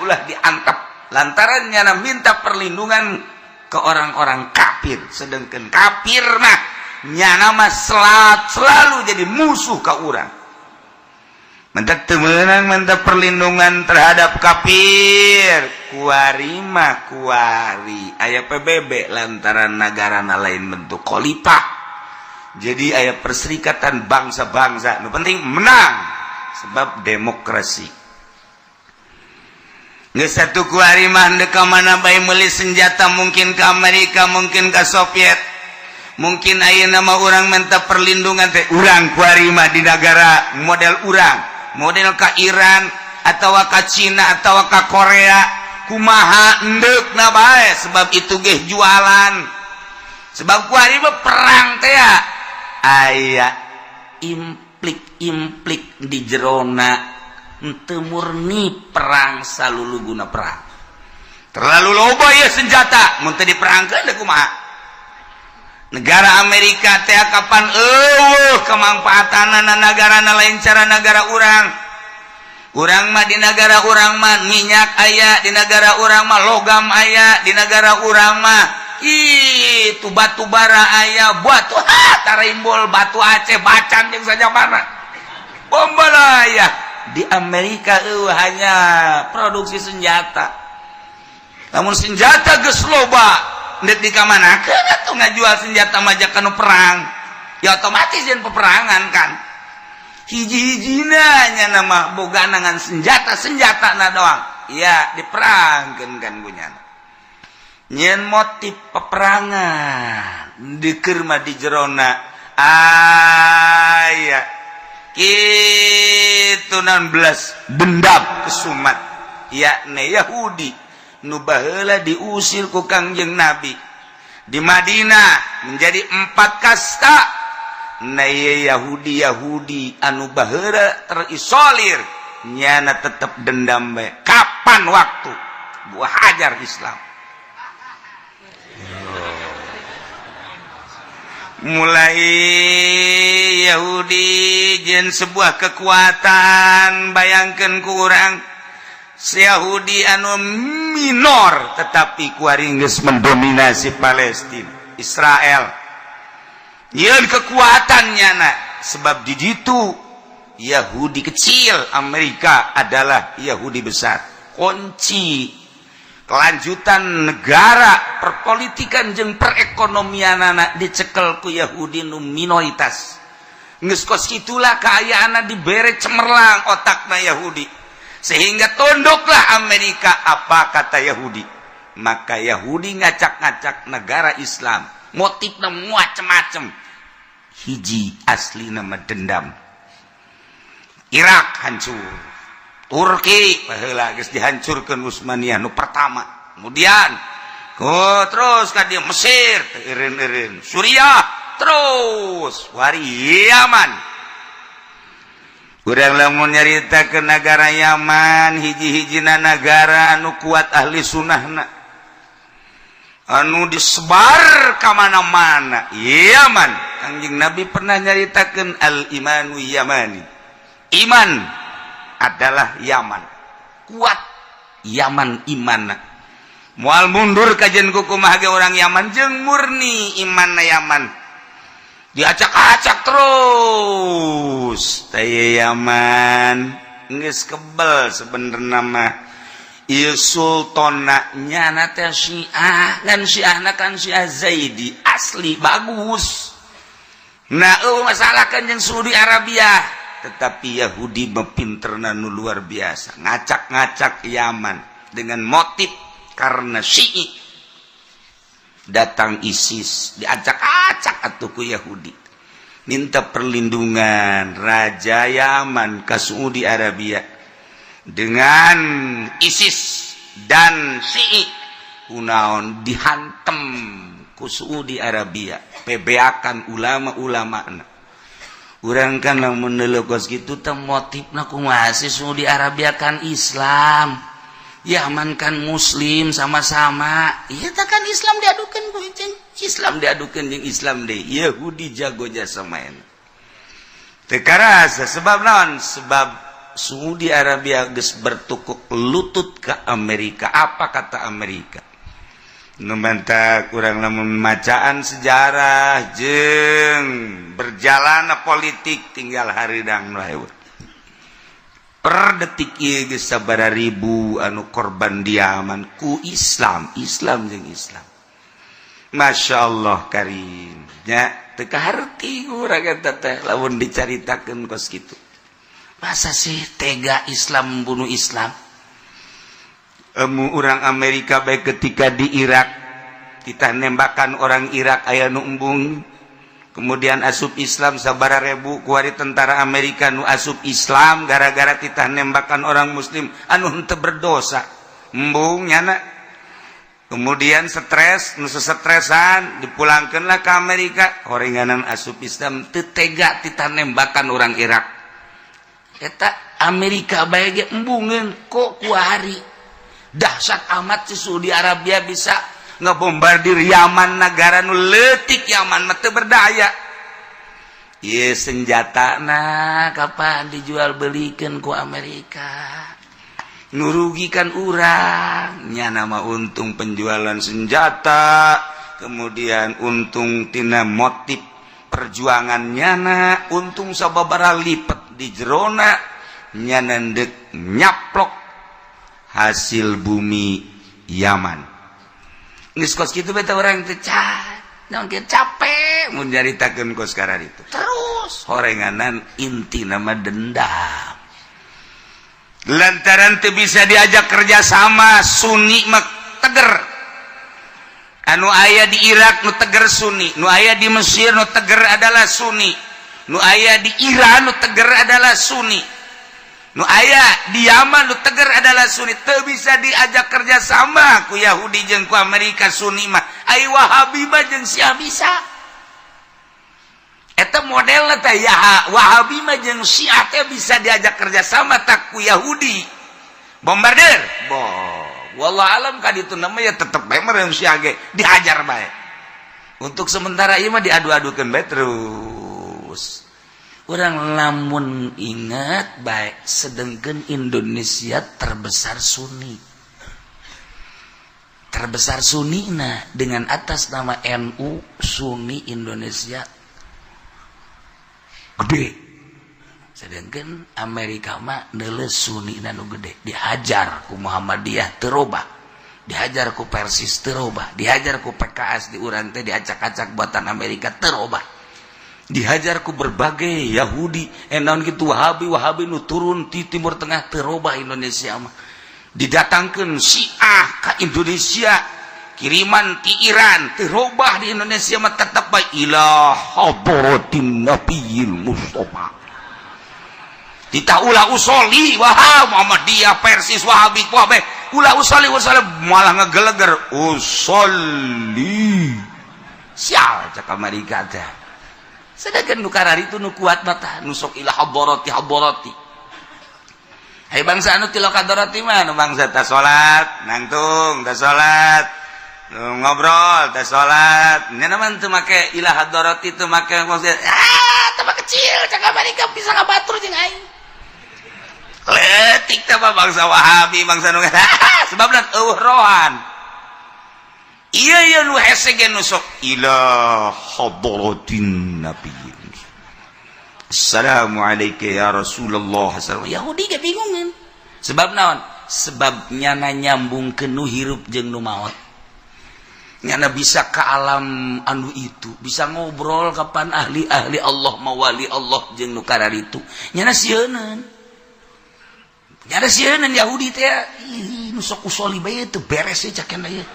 ulah diantap lantaran nyana minta perlindungan ke orang-orang kafir, sedangkan kafir mah nyana mah selalu jadi musuh ke urang. Minta temenang, minta perlindungan terhadap kafir. Kuari mah kuari aya PBB, lantaran negara lain bentuk khalifah, jadi aya perserikatan bangsa-bangsa. Nu penting menang sebab demokrasi. Geus satu kuari mah ndek ka mana bae meuli senjata, mungkin ke Amerika, mungkin ke Soviet. Mungkin ayeuna mah urang minta perlindungan teh, urang kuari mah di negara model urang, model ka Iran atau ka Cina atau ka Korea, kumaha endekna bae, sebab itu ge jualan. Sebab kuari mah perang teh ya aya implik-implik di jerona, henteu murni perang salulu guna perang. Terlalu loba ya senjata, mun teu diperangkeun deui kumaha? Negara Amerika teh kapan eueuh kemangfaatanana negarana lain cara negara urang. Urang mah di negara urang mah minyak aya, di negara urang mah logam aya, di negara urang mah itu batu bara aya, batu ha tarimbol, batu Aceh, bacan jeung saja mana bombalaya. Di Amerika hanya produksi senjata. Namun senjata geus loba, ndek di kamanakeun atuh ngajual senjata majak kanu perang? Ya otomatis jeung peperangan kan. Hiji-hijina nya nama boga ngan senjata, senjata na doang ya diperangkeun kan. Punya nyen motif peperangan dikir mah di jerona aya itu 16 dendam kesumat, yakni Yahudi nu baheula diusir ku Kangjeng Nabi di Madinah menjadi empat kasta. Nah, Yahudi Yahudi anu baheula terisolir nyana tetep dendam bae, kapan waktu gua hajar Islam. Mulai Yahudi jen sebuah kekuatan. Bayangkan ku urang Yahudi anu minor, tetapi kuari geus mendominasi Palestina, Israel. Yeun kekuatannya nak, sebab di ditu Yahudi kecil, Amerika adalah Yahudi besar. Kunci kelanjutan negara, perpolitikan jeung perekonomian anak dicekel ku Yahudi nu minoritas. Geus kos itulah kaayaan, dibere cemerlang otakna Yahudi sehingga tunduklah Amerika apa kata Yahudi. Maka Yahudi ngacak-ngacak negara Islam. Motifna macem-macem, hiji asli nama dendam. Irak hancur, Turki baheula geus dihancurkeun Utsmaniyah nu pertama, kemudian oh, terus ka dia Mesir, eureun-eureun Suriah, terus wari Yaman. Urang lamun nyarita ke negara Yaman, hiji-hijina negara anu kuat ahli sunnahna, anu disebar ka mana-mana Yaman. Kangjeng Nabi pernah nyaritakeun, "Al imanu yamani," iman adalah Yaman. Kuat Yaman iman, moal mundur kajen kumaha ge orang Yaman, jeung murni iman Yaman. Diacak-acak terus teh Yaman, geus kebel sebenarnya mah. Ieu sultana nyana teh Syiah kan, Syiahna kan Syiah Zaidi asli bagus. Nah, eueuh masalah kan jeung Saudi Arabia, tetapi Yahudi mepinterna nu luar biasa, ngacak-ngacak Yaman dengan motif karena Syi'i. Datang ISIS, diacak-acak atuh ku Yahudi, minta perlindungan Raja Yaman ke Saudi Arabia dengan ISIS dan Syi'i. Kunaon dihantem ku Saudi Arabia, pebeakan ulama-ulama? Urang kan lamun kos kitu teh, motifna kumaha sih? Saudi Arabia kan Islam, Yaman kan Muslim sama-sama. Iya kan, Islam diadukan, Islam diadukan jeung Islam deh. Yahudi jago jasa main teu karasa. Sebab naon? Sebab Saudi Arabia geus bertukuk lutut ke Amerika. Apa kata Amerika? Nu menta kurang lamun macaan sejarah jeung berjalan politik, tinggal haridang lewat per detik ieu geus sabaraha ribu anu korban di Yaman ku Islam, Islam jeung Islam. Masya Allah karim nya, teu kaharti urang eta teh lamun dicaritakeun kos kitu. Masa sih tega Islam membunuh Islam? Emu orang Amerika baik ketika di Irak kita nembakan orang Irak, aya nu embung, kemudian asup Islam sabara ribu. Kuari tentara Amerika nu asup Islam gara-gara kita nembakan orang Muslim anu henteu berdosa, embung nyana. Kemudian stres, nu sestresan dipulangkanlah ke Amerika. Horenganan asup Islam, teu tega titah nembakan orang Irak. Eta Amerika bae ge embungeun. Kok kuari dahsyat amat si Saudi Arabia bisa ngebombardir Yaman, negara nu leutik? Yaman mah teu berdaya. Ieu senjata nah kapan dijual belikan ku Amerika, nurugikan urang nya. Nama untung penjualan senjata, kemudian untung tina motif perjuangan nyana, untung sababara lipet di jerona nyana ndek nyaplok hasil bumi Yaman. Geus kos kitu beta urang teh naon kieu, capek mun nyaritakeun kos itu terus. Horenganan inti nama dendam, lantaran teu bisa diajak kerjasama. Sunni mah teger, anu aya di Irak nu teger Sunni, nu aya di Mesir nu teger adalah Sunni, nu aya di Iran nu teger adalah Sunni, nu aya di Yaman nu teger adalah Sunni. Teu bisa diajak kerjasama ku Yahudi jeung ku Amerika Sunni mah. Ai Wahabi mah jeung Syiah bisa. Eta modelna teh ya, Wahabi mah jeung Syiah teh bisa diajak kerjasama tak ku Yahudi. Bombardir bo, wallah alam ka ditu nama ya, tetep bae meureun Syiah ge dihajar bae. Untuk sementara ieu mah diadu-adukeun bae terus. Urang lamun ingat baik, sedangkan Indonesia terbesar Sunni, terbesar Sunni. Nah, dengan atas nama NU, Sunni Indonesia gede, sedangkan Amerika mah neuleuh Sunni nu gede. Dihajar ku Muhammadiyah terobah, dihajar ku Persis terobah, dihajar ku PKS di urang teh, diacak-acak buatan Amerika terobah, dihajar ku berbagai Yahudi enon gitu, Wahabi Wahabi nu turun di Timur Tengah terobah. Indonesia mah didatangkan Syiah ke Indonesia. Kiriman ti Iran teu robah. Di Indonesia mah tetep bae ila hadratin nabiyil mustafa. Titah ulah usoli, wah, Muhammadiyah, Persis, Wahabi, Wahabi, ulah usoli, usoli, malah ngegeleger usoli. Sial, cak Amerika teh. Sedangkan nu karari itu nu kuat mata nu sok ila hadarati hadarati. Hai, bangsa anu tilo hadarati mah nu bangsa ta salat nangtung, ta salat ngobrol, ta salat nya mah teu make ila hadarati, teu make. Ah, tambah kecil, cak Amerika, bisa ngabatur jeung aing letik teh mah. Bangsa Wahabi, bangsa nu sebabna eueuh rohan. Iya, iya, nu hese ge nu sok ila hadratin nabi. Assalamualaikum ya Rasulullah. Yahudi ge bingungan. Sebab naon? Sebab nyana nyambung ke nu hirup jeung nu maot. Nyana bisa ke alam anu itu, bisa ngobrol kapan ahli-ahli Allah, mawali Allah jeung nu itu. Nyana sieuneun. Nyana sieuneun Yahudi teh, ih, nu sok usoli bae teu beres sih cak ieu.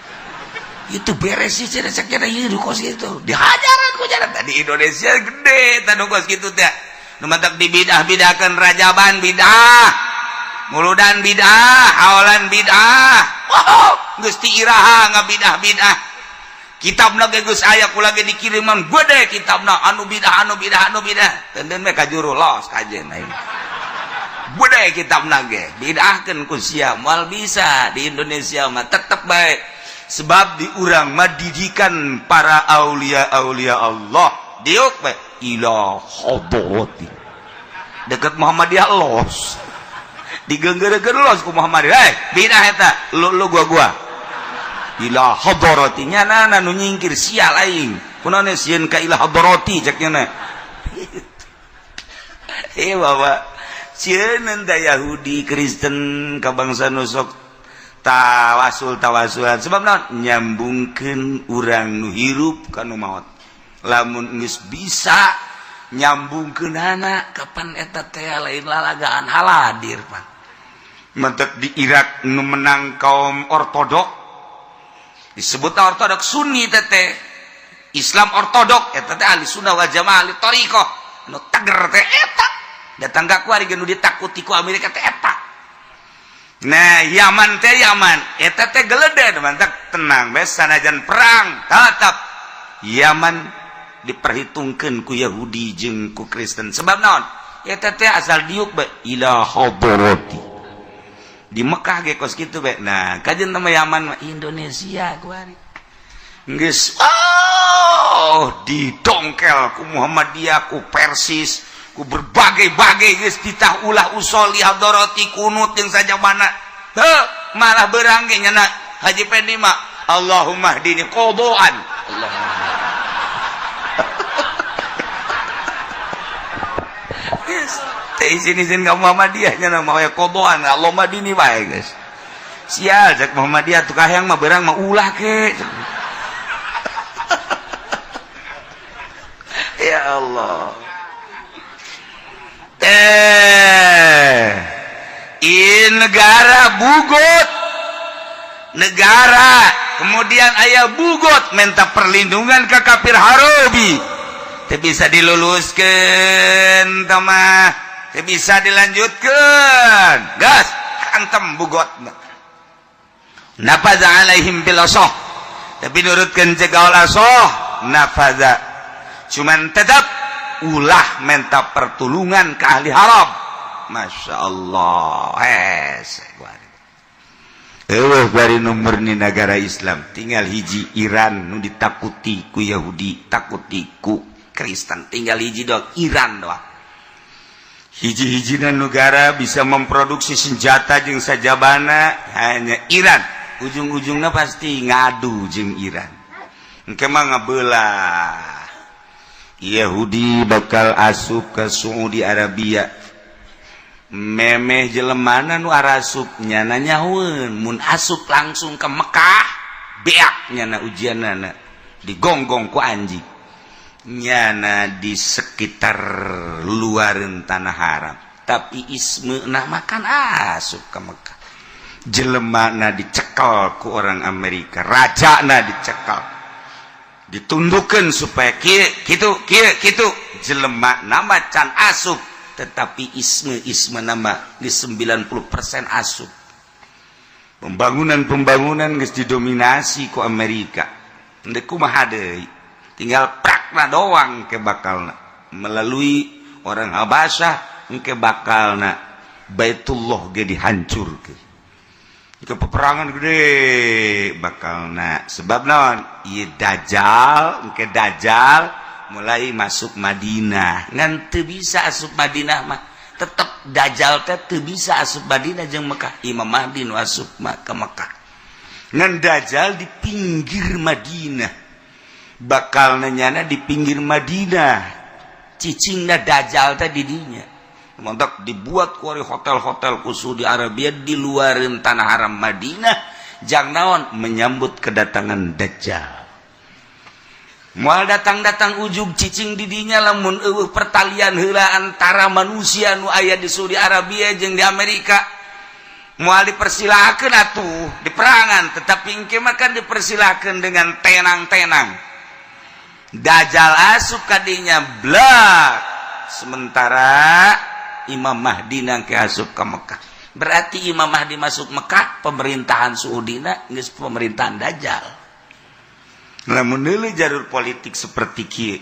Itu beres sih cek cek ieu nu kos kitu. Dihajaran ku jaran di Indonesia gede tah nu kos kitu teh. Nu matak dibidah-bidahkeun, rajaban bidah. Muludan bidah, haolan bidah. Wow, geus ti iraha ngabidah-bidah. Kitabna ge geus aya, ku lagi dikiriman gede kitabna anu bidah, anu bidah, anu bidah. Teuneun we ka juru los kajen aing. Gede kitabna ge bidahkeun ku sia, moal bisa di Indonesia mah, tetep bae. Sebab di urang mah didikan para aulia aulia Allah diuk bae ila hadrati deket Muhammadiyah, los digengger-gengger los ku Muhammadiyah. Eh, bidah eta, lu lu gua gua ila hadrati. Nya nu nyingkir, sial aing, kunaon sieun ka ila hadrati, cek nya. Eh, bapak, sieun da Yahudi Kristen ka bangsa nu sok tawasul tawasulan. Sebab naon? Nyambungkeun urang nu hirup ka nu maot. Lamun geus bisa nyambungkeun anak, kapan eta teh lain lalagaan, haladir pan. Mentek di Irak nu menang kaum ortodok, disebut ortodok Sunni teh, Islam ortodok eta teh, ahli sunnah wal jamaah, ahli thariqah nu teger teh eta. Datang ka kuari nu ditakuti ku Amerika teh eta. Nah, Yaman teh, Yaman eta teh gelede mantak tenang bes, sanajan perang tetap Yaman diperhitungkan ku Yahudi jeung ku Kristen. Sebab naon? Eta teh asal diuk bae ila hadrati. Di Mekah ge kos kitu bae. Nah, kajen nama Yaman mah Indonesia kuari geus, oh, didongkel ku Muhammadiyah, ku Persis, ku berbagai-bagai. Geus titah ulah usoli hadarati, kunut yang saja mana. Heuh, malah berang ge nyana Haji Pendi mah Allahumma hdini qadaan. Allahumma. Geus teh izin-izin ka Muhammadiyah, nyana mah ya qadaan Allahumma dini bae geus. Sial, cek Muhammadiyah, tuh kahayang mah berang mah ulah ke. Ya Allah. Eh, in negara bugot, negara kemudian ayah bugot minta perlindungan ke kafir Harobi, teu bisa diluluskan mah, teu bisa dilanjutkan. Gas antem bugot nafaza alaihim bil asoh, tapi nurutkeun cegaul asoh nafaza, cuman tetap ulah minta pertulungan ke ahli haram. Masya Allah, hese. Eueuh bari nu murni negara Islam tinggal hiji Iran, nu ditakuti ku Yahudi, takuti ku Kristen, tinggal hiji doang, Iran doang. Hiji-hijina negara bisa memproduksi senjata jeung sajabana hanya Iran. Ujung-ujungnya pasti ngadu jeung Iran. Engke mah ngabelah. Yahudi bakal asup ke Saudi Arabia. Memeh jelemana nu arasup nyana nyahueun, mun asup langsung ke Mekah beak nyana ujianana, digonggong ku anjing nyana di sekitar luareun tanah haram. Tapi isme nah makan asup ke Mekah. Jelema na dicekal ku orang Amerika, raja na dicekal, ditundukan supaya kieu kitu kieu kitu. Jelema nama can asup, tetapi isme-isme nama di 90% asup. Pembangunan-pembangunan geus didominasi ku Amerika. Ndek kumaha deui, tinggal prakna doang ke bakalna melalui orang Habasyah. Engke bakalna Baitullah ge dihancurkeun ke peperangan gede bakalna. Sebab naon? Ieu Dajjal. Engke Dajjal mulai masuk Madinah, ngan teu bisa asup Madinah mah. Tetep Dajjal teh teu bisa asup Madinah jeung Mekah. Imam Mahdi nu asup mah ke Mekah, ngan Dajjal di pinggir Madinah bakal nyana. Di pinggir Madinah cicingna Dajjal teh di dinya. Mantap, dibuat kuari hotel-hotel khusus di Arabia di luarin tanah haram Madinah. Jang naon? Menyambut kedatangan Dajjal. Moal datang-datang ujug cicing didinya lamun eueuh pertalian heula antara manusia nu aya di Saudi Arabia jeung di Amerika. Moal dipersilakeun atuh di perangan, tetapi engke mah kan dipersilakeun dengan tenang-tenang. Dajjal asup kadinya blak, sementara Imam Mahdi nangke asup ke Mekah. Berarti Imam Mahdi masuk Mekah, pemerintahan Saudina geus pemerintahan Dajjal. Lamun deuleu jalur politik seperti kieu,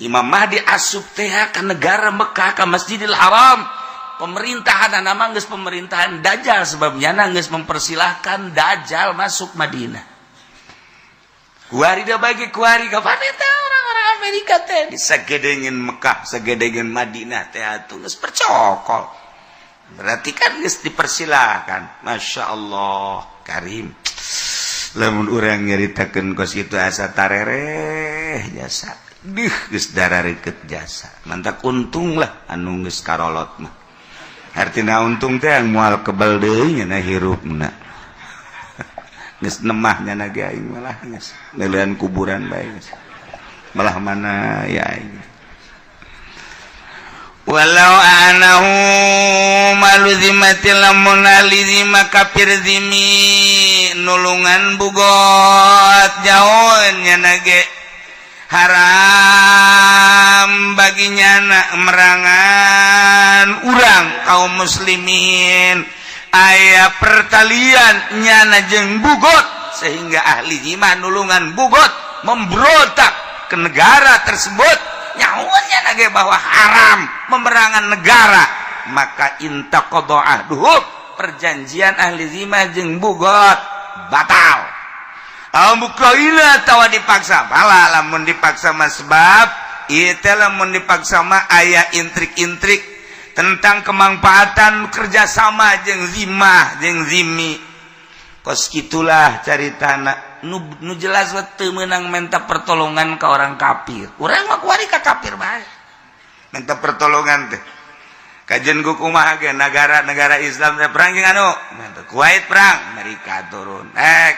Imam Mahdi asup teh ka negara Mekah, ka Masjidil Haram, pemerintahan nama geus pemerintahan Dajjal, sebabnya geus mempersilahkan Dajjal masuk Madinah. Kuari da bagi kuari kapan eta orang-orang Amerika teh disagedengeun Mekah, sagedengeun Madinah teh atuh geus percokol. Berarti kan geus dipersilahkan. Masya Allah Karim, lamun urang nyaritakeun kos kitu asa tarereh jasa. Duh, geus darareukeut jasa. Mantak untunglah anu geus karolot mah. Artina untung teh moal kebal deui nya hirupna. Geus nemah nya ge aing malah geus neuleuan kuburan bae geus. Malah mana ya aing. Walau anahu ahlu zimmati, lamun ahli zimma kafir zimi nulungan bugot jauhnya nage haram bagi nyana merangan urang kaum muslimin. Aya pertalian nyana jeung bugot sehingga ahli zimah nulungan bugot memberontak ke negara tersebut, nyawanya nage bahwa haram memerangan negara. Maka intaqadha ahduhum, perjanjian ahli zimah jeung bugot batal. Tawa dipaksa malah, lamun dipaksa mah, sebab ieu teh lamun dipaksa mah aya intrik-intrik tentang kemanfaatan kerjasama jeung zimah jeung zimi. Kos gitulah caritana. Nu jelas teu meunang minta pertolongan ke orang kafir. Urang mah kuari ka kafir bae minta pertolongan teh. Kajen ku kumaha ge negara-negara Islam teh perang jeung anu Kuwait, perang Amerika turun, eh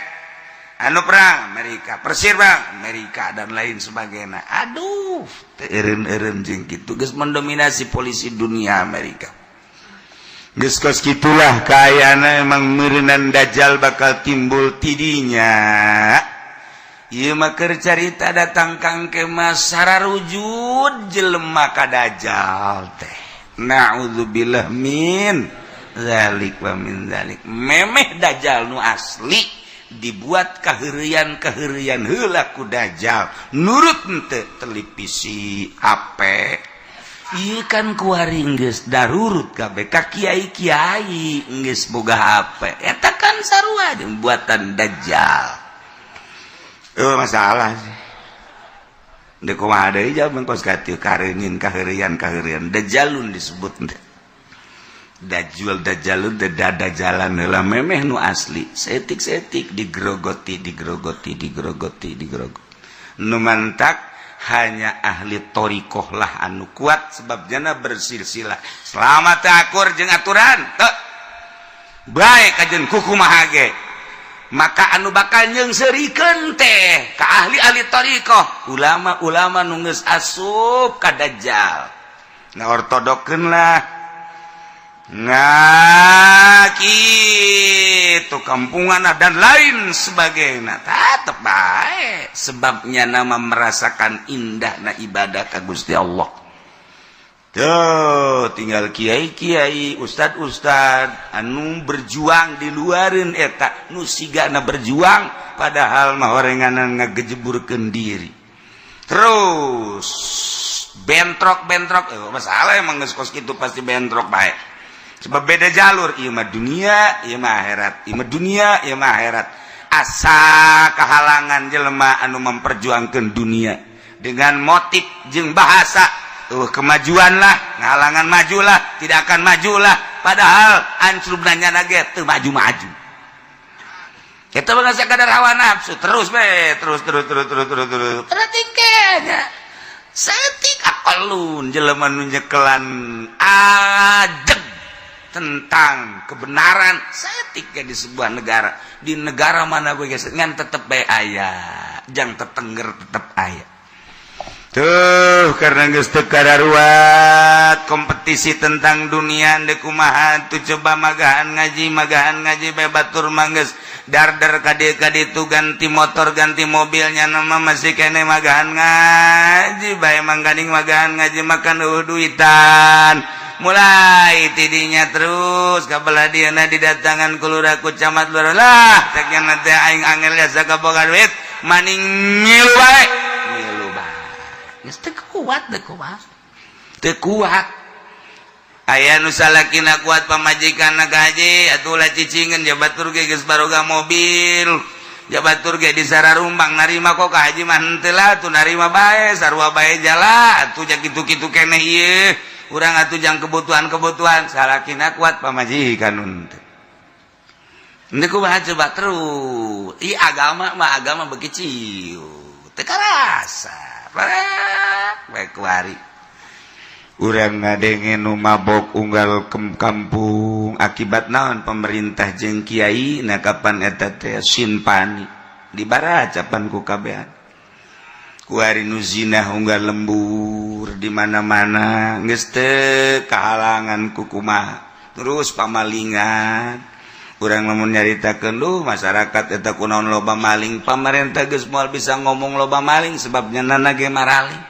anu perang Amerika, Persir bang Amerika, dan lain sebagainya. Aduh, eureun-eureun jeung kitu geus mendominasi polisi dunia Amerika. Geus kos kitulah kayana. Emang meureunan Dajjal bakal timbul tidinya. Ieu mah keur carita datang kang ke sararujud jelema ka Dajjal teh. Na'udzubillah min zalik wa min zalik. Memeh Dajjal nu asli dibuat kaheureyan kaheureyan heula ku Dajjal, nurut henteu televisi, HP. Ieu kan kuari geus darurut kabeh ka kiai-kiai geus boga HP. Eta kan sarua jeung buatan Dajjal. Eh, masalah sih. Dek kumaha deui jawab kos katieu kareungin kaheureyan kaheureyan Dajjalun disebut teh. Dajjal Dajjalun teh dada jalan heula memeh nu asli seetik-seetik digrogoti, digrogoti, digrogoti, digrogoti. Nu mantak hanya ahli thoriqoh lah anu kuat, sebab jana bersilsilah selama teu akur jeung aturan teu baik kajen kukumaha ge. Maka anu bakal nyeungseurikeun teh ka ahli-ahli thoriqoh, ulama-ulama nu geus asup ka Dajjal. Nah, ortodokeun lah. Nah, gitu kampungan dan lain sebagainya tetep baik, sebabnya nama merasakan indah na ibadah ka Gusti Allah. Tuh tinggal kiai-kiai, ustad-ustad anu berjuang di luarin eta nu sigana berjuang, padahal mah horenganan ngagejeburkeun diri terus bentrok-bentrok. Eh, masalah emang geus kos kitu pasti bentrok baik, sebab beda jalur. Ieu mah dunia, ieu mah akhirat, ieu mah dunia, ieu mah akhirat. Asa kehalangan jelema anu memperjuangkan dunia dengan motif jeung bahasa kemajuan lah, ngahalangan maju lah, tidak akan maju lah, padahal ancrubna nyana ge teu maju-maju. Kita mah sakadar hawa nafsu terus be, terus terus terus terus terus terus. Perhatikanya saeutik akalun jelema nu nyekelan ajeg tentang kebenaran saeutik di sebuah negara, di negara mana gue geus ngan tetep bae aya jang tetengger, tetep aya tuh, karena geus teu kararuat kompetisi tentang dunia. Deuk kumaha tuh coba? Magahan ngaji, magahan ngaji bae, batur mah geus dardar ka dieu ka ditu, ganti motor, ganti mobilnya, nama masih kene magahan ngaji bae. Mangkaning magahan ngaji makan duitan, mulai tidinya terus kabelah dieuna didatangan ku lurah, ku camat, lurah lah. Cek nanti aing angel jasa kaboga duit maning, ngilu bae, ngilu bae. Geus teu kuat, teu kuat, teu kuat. Aya nu salakina kuat, pamajikanna gaji atuh ulah cicingeun, ja batur ge geus baroga mobil, ja batur ge disararumbang narima kok ka haji mah henteu lah tuh, narima bae, sarua bae jala atuh, ja kitu-kitu keneh ieu urang atuh jang kebutuhan-kebutuhan. Salakina kuat, pamajikan henteu. Ini kumaha coba terus? Ih, agama mah agama begitu teu karasa. Baik kuari urang ngadenge nu mabok unggal kampung akibat naon? Pemerintah jeung kiai. Nah, kapan eta teh sinpani dibaracapan ku kabehan? Kuari nu zina unggal lembur di mana-mana, geus teu kahalangan ku kumaha. Terus pamalingan, urang lamun nyaritakeun duh masyarakat eta kunaon loba maling, pamarentah geus moal bisa ngomong loba maling, sebabnya nana ge maraling.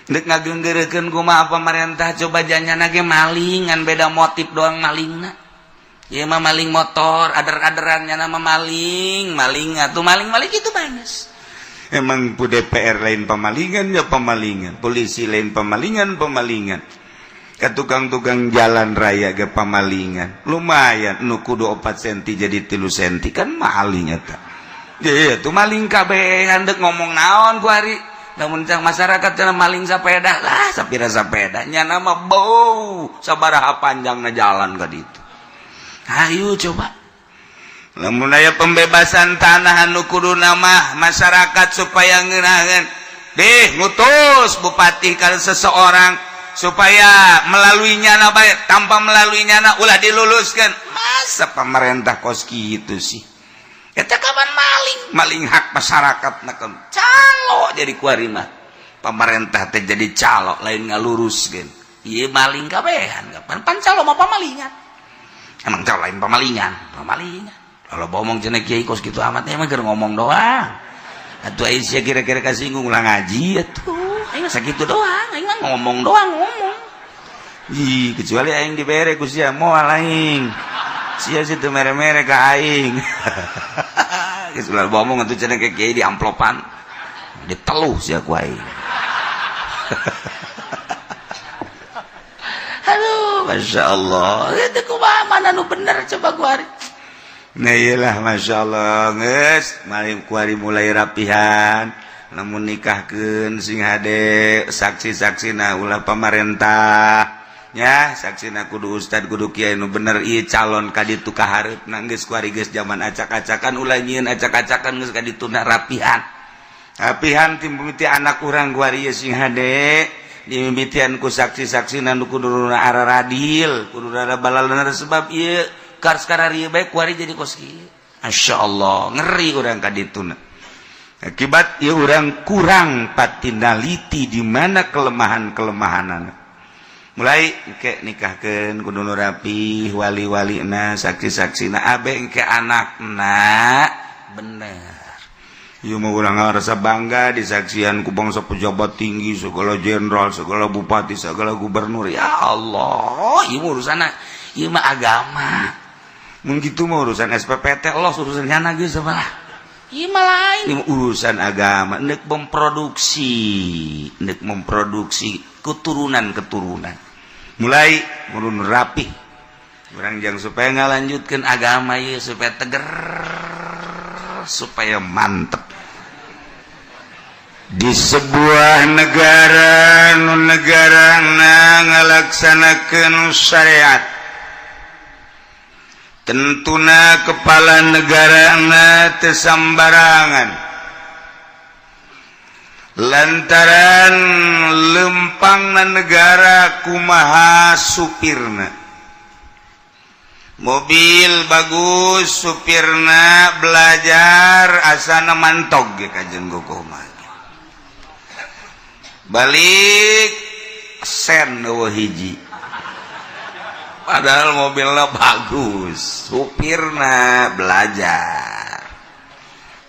Dek ngagenggeurekeun kumaha pamarentah coba? Janyana ge maling, ngan beda motif doang malingna. Ieu mah maling motor ader-aderan, nyana mah maling maling atuh, maling maling itu bagus. Emang pu DPR lain pemalingan ya pemalingan, polisi lain pemalingan pemalingan, ke tukang-tukang jalan raya ke pemalingan. Lumayan nu kudu 4 senti jadi 3 senti, kan maling eta. Ya tuh maling kabeh. Dek ngomong naon ku hari? Namun cang masyarakat cenah maling sepeda lah, sapira sepeda nya nama bau sabaraha panjangna jalan ka ditu. Ayo coba lamun aya pembebasan tanah anu kudu nama masyarakat supaya ngeunaheun deh, ngutus bupati kalau seseorang supaya melalui nyana baik, tanpa melalui nyana ulah diluluskan. Masa pemerintah kos gitu sih? Eta kapan maling maling hak masyarakat na calo jadi kuari mah pemerintah teh jadi calo, lain ngaluruskeun. Ieu maling kabehan. Kapan pan calo mah pamalingan? Emang calo lain pamalingan? Pamalingan. Kalau ngomong cenah kiai kos gitu amat, emang keur ngomong doang atuh. Aisyah kira-kira kasinggung, ulah ngaji atuh. Aing sakitu doang, aing mah ngomong doang, ngomong. Ih, kecuali aing dibere ku sia, moal aing. Sia situ mere-mere ka aing. Geus ulah ngomong atuh cenah ke kiai di amplopan. Diteluh sia ku aing. Aduh, Masya Allah. Itu kumaha, mana nu bener coba ku hari? Nah, iyalah, Masya Allah, geus mari kuari mulai rapihan. Namun nikahkeun sing hade saksi-saksi, nah ulah pamarentah ya saksina, kudu ustad, kudu kiai nu bener. Ieu calon ka ditu ka hareupna geus kuari geus zaman acak-acakan, ulah nyieun acak-acakan, geus ka ditu rapihan. Rapihan tim mimiti anak urang kuari ieu sing hade dimimitian ku saksi-saksi nu kudu aradil, kudu rada balalener, sebab ieu kars kararieu bae kuari jadi kos kieu. Masya Allah, ngeri urang ka dituna akibat ieu urang kurang patinaliti di mana kelemahan-kelemahanan. Mulai engke nikahkeun kudu nu rapi, wali-walina, saksi-saksina, abe engke anakna bener. Ieu mah urang ngarasa bangga disaksian ku bangsa pejabat tinggi, segala jenderal, segala bupati, segala gubernur. Ya Allah, ieu mah urusanna, ieu mah agama. Mun kitu mah urusan SPPT Allah, urusan nyana geus sabalah. Ieu mah lain, ieu mah urusan agama, ndek memproduksi, ndek memproduksi keturunan-keturunan. Mulai urun rapih. Urang jang supaya ngalanjutkeun agama ieu, supaya teger, supaya mantep. Di sebuah negara nu negara ngalaksanakeun syariat, tentuna kepala negara teu sambarangan, lantaran lempang na negara kumaha supirna. Mobil bagus, supirna belajar, asana mantog ge kajen gogoh mah. Balik sen eueuh hiji, padahal mobilnya bagus, supirna belajar.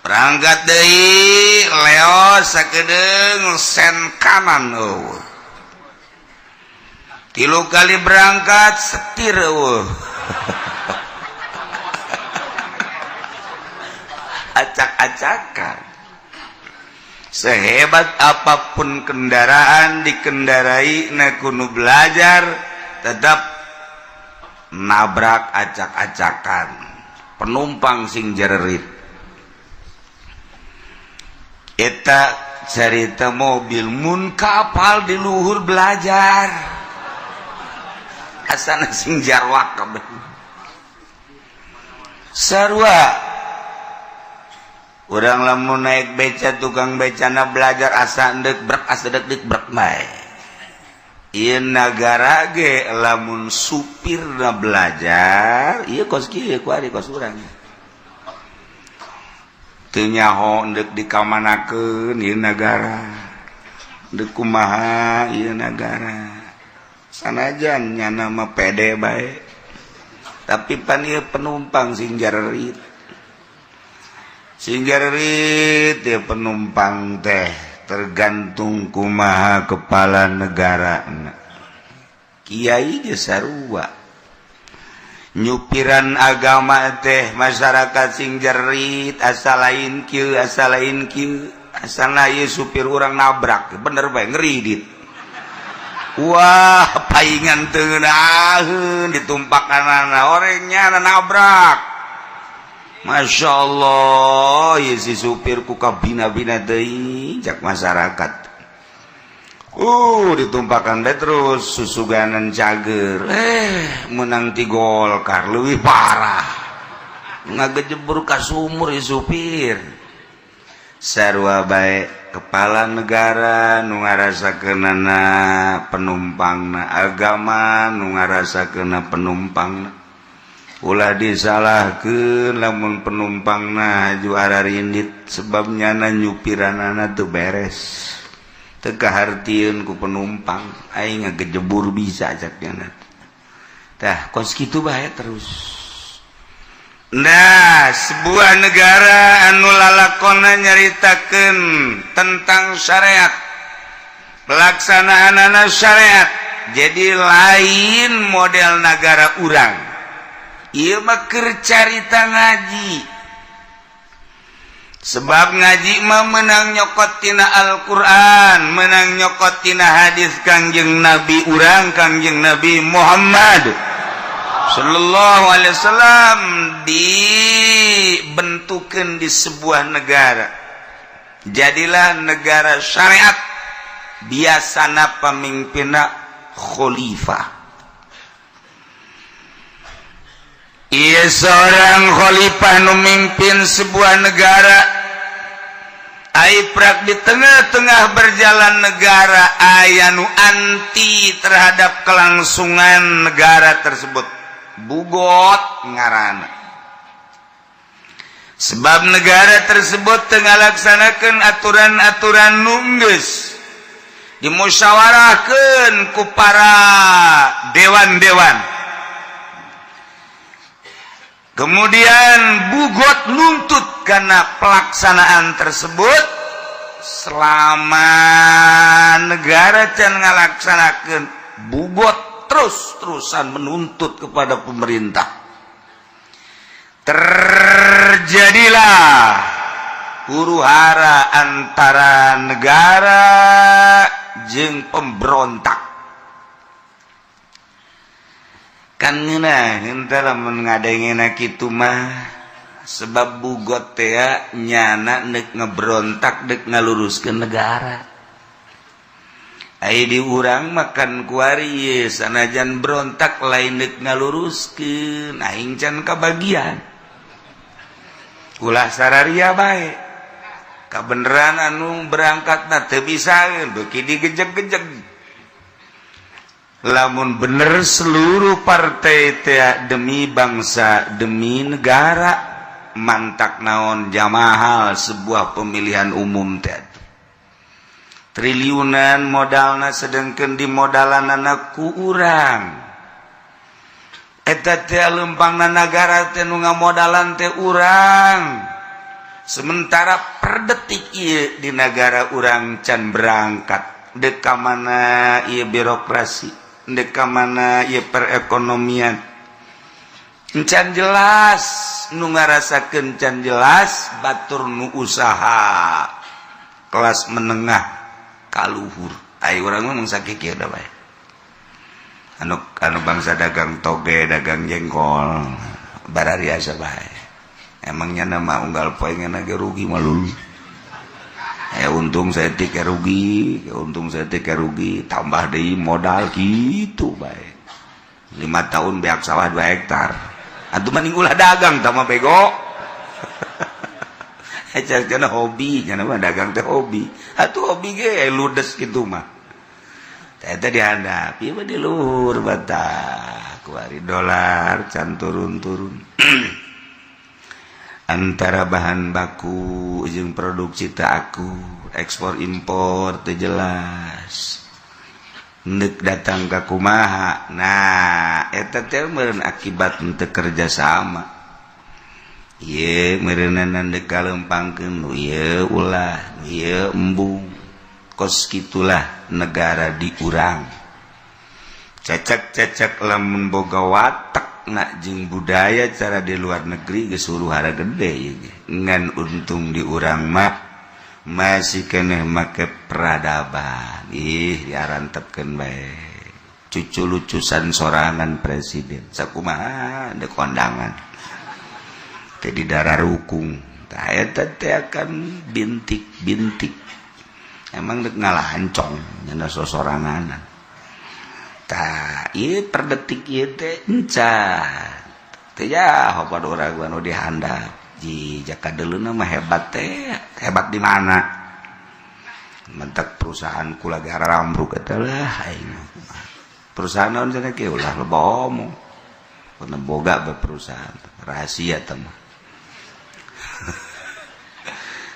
Berangkat deui, leos sakedeung, sen kanan eueuh. Tilu kali berangkat, setir eueuh. Acak-acakan. Sehebat apapun kendaraan dikendarai na kudu belajar, tetap nabrak, acak-acakan, penumpang sing jererit. Eta cerita mobil. Mun kapal di luhur belajar, asana sing jarwak kabeh. Sarua urang lamun naik beca, tukang becana belajar, asa ndek brek, asa dek dek brek bae. Ieu nagara ge lamun supirna belajar, ieu kos kieu kuari, kos urang teu nyaho ndek dikamanakeun ieu nagara, ndek kumaha ieu nagara. Sanajan nyana mah pede bae, tapi pan ieu penumpang sing jarerit, sing jarerit ya penumpang teh, tergantung kumaha kepala negara. Kiai ge sarua, nyupiran agama teh masyarakat sing jerit, asa lain kieu, asa lain kieu, asana ieu supir urang nabrak bener bae, ngeridit. Wah, paingan teu ngeunaheun, ditumpakanana orangnya nabrak. Masya Allah ya, si supir ku kabina-bina deui jak masyarakat. Ditumpakan bae terus, susuganan cager. Menang ti Golkar leuwih parah, ngagejebur ka sumur ya supir. Sarua bae kepala negara nu ngarasakeunana penumpangna, agama nu ngarasakeunna penumpangna. Ulah disalahkeun lamun penumpangna juara rindit, sebabnya na nyupiranana teu beres, teu kahartieun ku penumpang, aing ngagejebur bisa cak nyana. Tah, kos kitu bae terus. Nah, sebuah negara anu lalakona nyaritakeun tentang syariat, pelaksanaan syariat, jadi lain model negara urang. Ieu mah keur carita ngaji, sebab ngaji mah menang nyokot tina Al-Qur'an, menang nyokot tina hadis Kangjeng Nabi urang, Kangjeng Nabi Muhammad Sallallahu Alaihi Wasallam. Dibentukan di sebuah negara, jadilah negara syariat, biasana pemimpinna khalifah. Iya, seorang khalifah nu mimpin sebuah negara. Aiprak di tengah-tengah berjalan negara aya nu anti terhadap kelangsungan negara tersebut, bugot ngaran, sebab negara tersebut tengah laksanakan aturan-aturan nunggus. Dimusyawarahkeun ku para dewan-dewan. Kemudian bughot nuntut karena pelaksanaan tersebut. Selama negara can ngalaksanakeun, bughot terus-terusan menuntut kepada pemerintah. Terjadilah huru hara antara negara jeung pemberontak. Kan ngeunah henteu lamun ngadengena kitu mah, sebab bughot teh nyana nek ngebrontak, dek ngaluruskeun negara. Ai di urang makan kuari sanajan berontak lain dek ngaluruskeun, aing can kabagian. Ulah sararia bae. Kabeneran anu berangkat na teu bisa beuki digejeg-gejeg. Lamun bener seluruh partai teh demi bangsa, demi negara, mantak naon jamahal sebuah pemilihan umum teh triliunan modalna, sedangkan di modalan ku urang eta teh lempangna negara teh nu ngamodalan teh urang. Sementara per detik ieu di negara urang can berangkat. Dek ka mana ieu birokrasi, dek ka mana ieu perekonomian, can jelas. Nu ngarasakeun can jelas batur nu usaha kelas menengah kaluhur. Ai urang mah mangsa kieu da bae, anu anu bangsa dagang toge, dagang jengkol, barariasa bae. Emangnya nama unggal poe ngana ge rugi malulu. Eh, untung saeutik rugi, untung saeutik rugi, tambah deui modal gitu bae. 5 tahun beak sawah 2 hektar. Atuh mending ulah dagang tah mah, bego. Karena hobi nya mah, dagang teh hobi. Atuh hobi ge ludes gitu mah. Eta dihandap ieu mah di luhur batak kuari dolar can turun-turun. Antara bahan baku jeung produksi teu akur, ekspor impor teu jelas. Nek datang ka kumaha? Nah, eta teh meureun akibat henteu kerja sama. Ieu meureunan dek kalempangkeun nu ieu ulah, nu ieu embung. Kos kitulah negara di urang. Cecek-cecek lamun boga watak nak jeung budaya cara di luar negeri geus huru-hara gede ieu ge. Ngan untung di urang mah masih keneh make peradaban. Ih, diarantepkeun bae. Cucu lucusan sorangan presiden. Sakumaha dek kondangan. Teh di darah rukung. Tah eta teh akan bintik-bintik. Emang dek ngalancong nyana sosoranganan. Tah, ieu per detik ieu teh encan. Teh ya pada urang anu dihandap. Ji jaka deuleuna mah hebat teh. Hebat di mana? Mentak perusahaan ku lagi harambruk eta lah aing. Perusahaan naon cenah kieu, ulah loba omong. Kudu boga be perusahaan rahasia teh mah.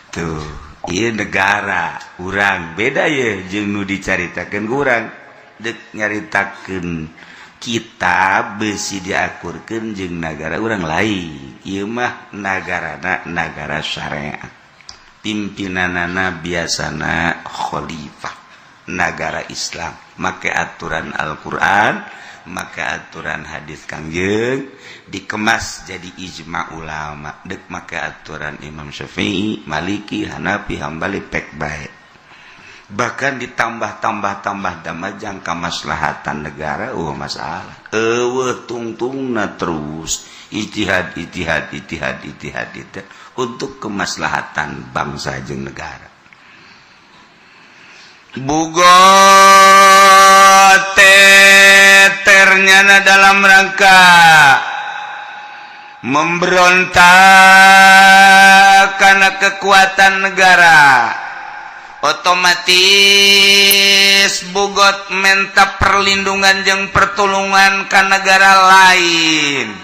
Tuh, ieu negara urang beda ye jeung nu dicaritakeun ku urang. Dek nyaritakeun kita besi diakurkeun jeung nagara urang lain. Ieu mah nagarana nagara syariat. Pimpinanana biasana khalifah. Nagara Islam make aturan Al-Qur'an, make aturan hadis Kangjeng, dikemas jadi ijma ulama. Dek make aturan Imam Syafi'i, Maliki, Hanafi, Hambali, pek bae. Bahkan ditambah-tambah tambah damai jangka maslahatan negara masalah. Eueuh tungtungna terus ijtihad, ijtihad, ijtihad, ijtihad, ijtihad untuk kemaslahatan bangsa jeung negara. Bughot ternyana dalam rangka memberontak karena kekuatan negara, otomatis bughot menta perlindungan jeung pertolongan ke negara lain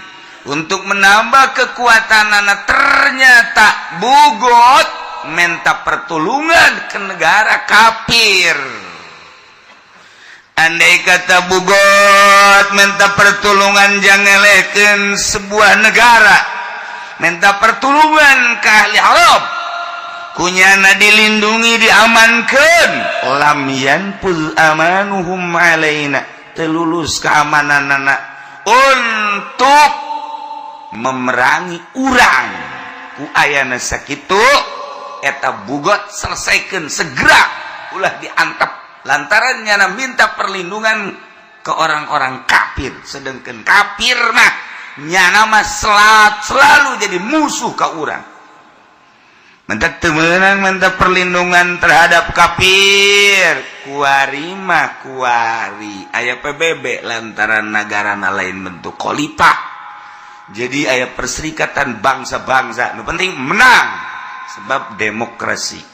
untuk menambah kekuatan anak. Ternyata bughot menta pertolongan ke negara kafir. Andai kata bughot minta pertolongan, jangan sebuah negara minta pertolongan ke ahli Arab, kunyana dilindungi, diamankan, lam yanfudz amanuhum alaina, telulus keamanan anak untuk memerangi urang. Ku ayana sakitu eta bughot, selesaikan segera, ulah diantap lantaran nyana minta perlindungan ke orang-orang kafir, sedangkan kafir mah nyana mah selalu jadi musuh ke urang. Minta temenang, minta perlindungan terhadap kafir. Kuari mah kuari aya PBB, lantaran negara lain bentuk khalifah, jadi aya perserikatan bangsa-bangsa. Nu penting menang sebab demokrasi.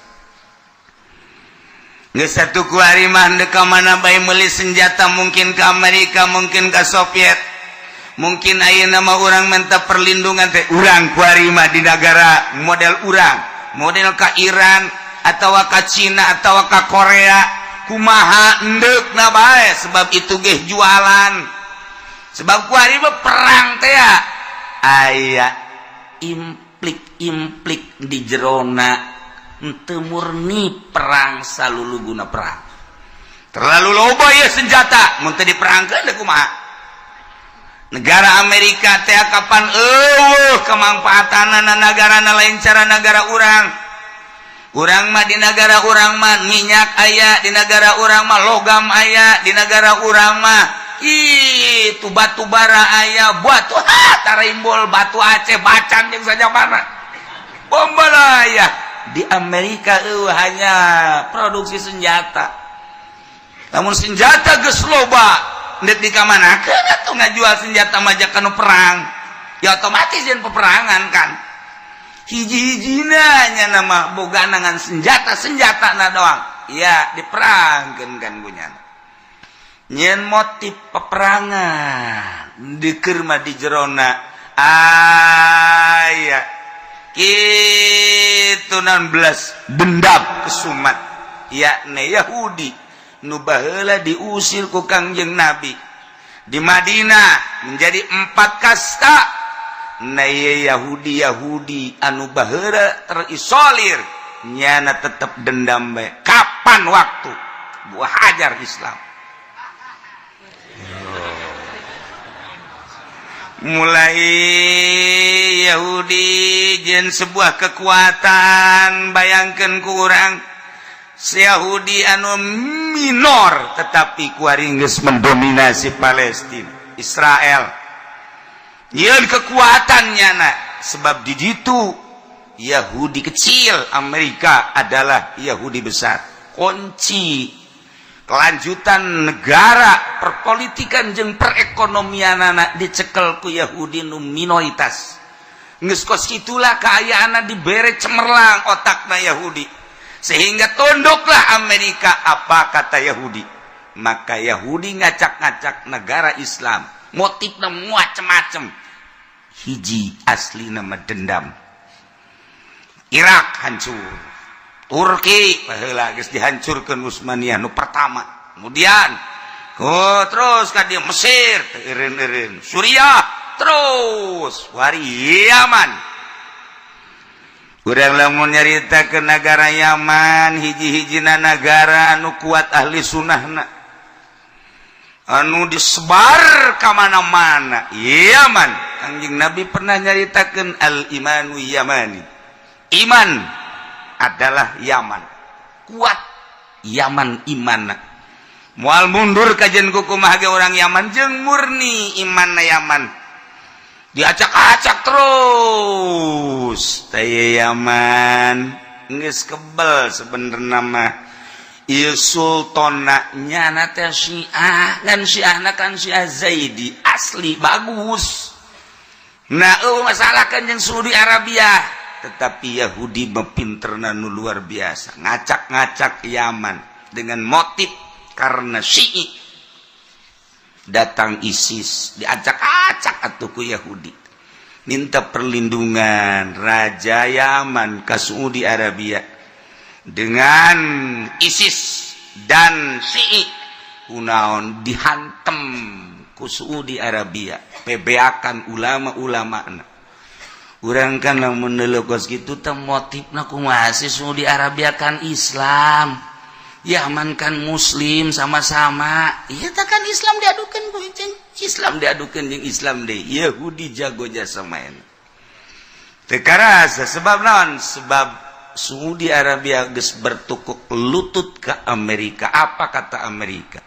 Nggak satu kuari mah ka mana bae meuli senjata, mungkin ke Amerika, mungkin ke Soviet, mungkin. Aya nama orang minta perlindungan teh urang kuari mah di negara model urang, model ke Iran atau ke Cina atau ke Korea, kumaha endek na bae, sebab itu geh jualan. Sebab kuari mah perang teh aya implik-implik di jerona, henteu murni perang salulu guna perang. Terlalu loba ya senjata, mun teu diperangkeun deui kumaha? Negara Amerika teh kapan eueuh kemangfaatanana negara lain cara negara urang. Urang mah di negara urang mah minyak aya, di negara urang mah logam aya, di negara urang mah itu batu bara aya, batu ha tarimbol, batu Aceh, bacan jeung saja mana bomba aya. Di Amerika hanya produksi senjata. Namun senjata geus loba, ndek di kamanakeun atuh ngajual senjata majakan perang? Ya otomatis jeung peperangan kan. Hiji-hijina nya nama boga ngan senjata, senjata na doang ya diperangkeun kan. Gunyana nyen motif peperangan dikeur mah di jerona aya kitu 16 dendam kesumat, yakni Yahudi nu baheula diusir ku Kangjeng Nabi di Madinah menjadi empat kasta. Nah, Yahudi Yahudi anu baheula terisolir nyana tetep dendam bae. Kapan waktu buah hajar Islam? Mulai Yahudi jen sebuah kekuatan. Bayangkan kurang Yahudi anu minor, tetapi kuari geus mendominasi Palestina, Israel. Yeun kekuatannya nak, sebab di situ Yahudi kecil, Amerika adalah Yahudi besar. Kunci kelanjutan negara, perpolitikan jeung perekonomian anak dicekel ku Yahudi nu minoritas. Geus kos itulah keayaan, dibere cemerlang otakna Yahudi sehingga tunduklah Amerika apa kata Yahudi. Maka Yahudi ngacak-ngacak negara Islam, motifnya macem-macem, hiji asli nama dendam. Irak hancur, Turki baheula geus dihancurkeun Utsmaniyah nu pertama, kemudian oh terus ka dia Mesir, eureun-eureun Suriah, terus wari Yaman. Urang lamun nyarita ke negara Yaman, hiji-hijina negara anu kuat ahli sunnahna anu disebar ka mana-mana Yaman. Kangjeng Nabi pernah nyaritakeun al imanu yamani, iman adalah Yaman. Kuat Yaman iman, moal mundur kajen kukumaha ge orang Yaman jeung murni iman. Yaman diacak-acak terus teh. Yaman geus kebel sebenarnya mah. Ieu sultana nyana teh Syiah kan, Syiahna kan Syiah Zaidi asli bagus. Nah, eueuh masalah kan jeung Saudi Arabia, tetapi Yahudi mepinterna nu luar biasa, ngacak-ngacak Yaman dengan motif karena Syi'i. Datang ISIS, diacak-acak atuh ku Yahudi, minta perlindungan Raja Yaman ke Saudi Arabia dengan ISIS dan Syi'i. Kunaon dihantem ku Saudi Arabia, pebeakan ulama-ulama. Urang kan lamun kos kitu teh, motifna kumaha sih? Saudi Arabia kan Islam, Yaman kan Muslim sama-sama. Iya kan, Islam diadukan, Islam diadukan jeung Islam deh. Yahudi jago jasa main. Teu karasa. Sebab naon? Sebab Saudi Arabia geus bertukuk lutut ke Amerika. Apa kata Amerika?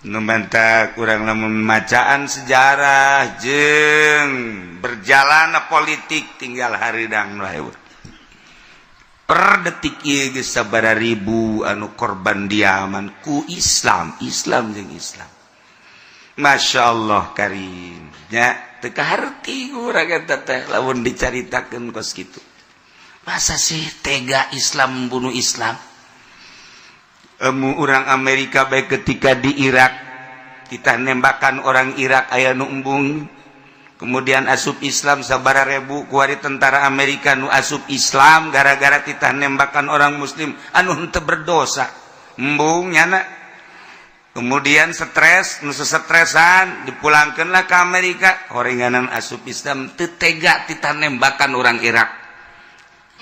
Nu menta kurang lamun macaan sejarah jeng berjalan politik, tinggal haridang wae. Per detik ieu geus sabaraha ribu anu korban di Yaman ku Islam, Islam jeung Islam. Masya Allah karim nya, teu kaharti urang eta teh lamun dicaritakeun kos kitu. Masa sih tega Islam membunuh Islam? Emu orang Amerika baik ketika di Irak kita nembakan orang Irak aya nu embung, kemudian asup Islam sabara ribu. Kuari tentara Amerika nu asup Islam gara-gara kita nembakan orang Muslim anu henteu berdosa, embung nyana. Kemudian stres, nu sestresan dipulangkanlah ke Amerika. Horenganan asup Islam, teu tega titah nembakan orang Irak.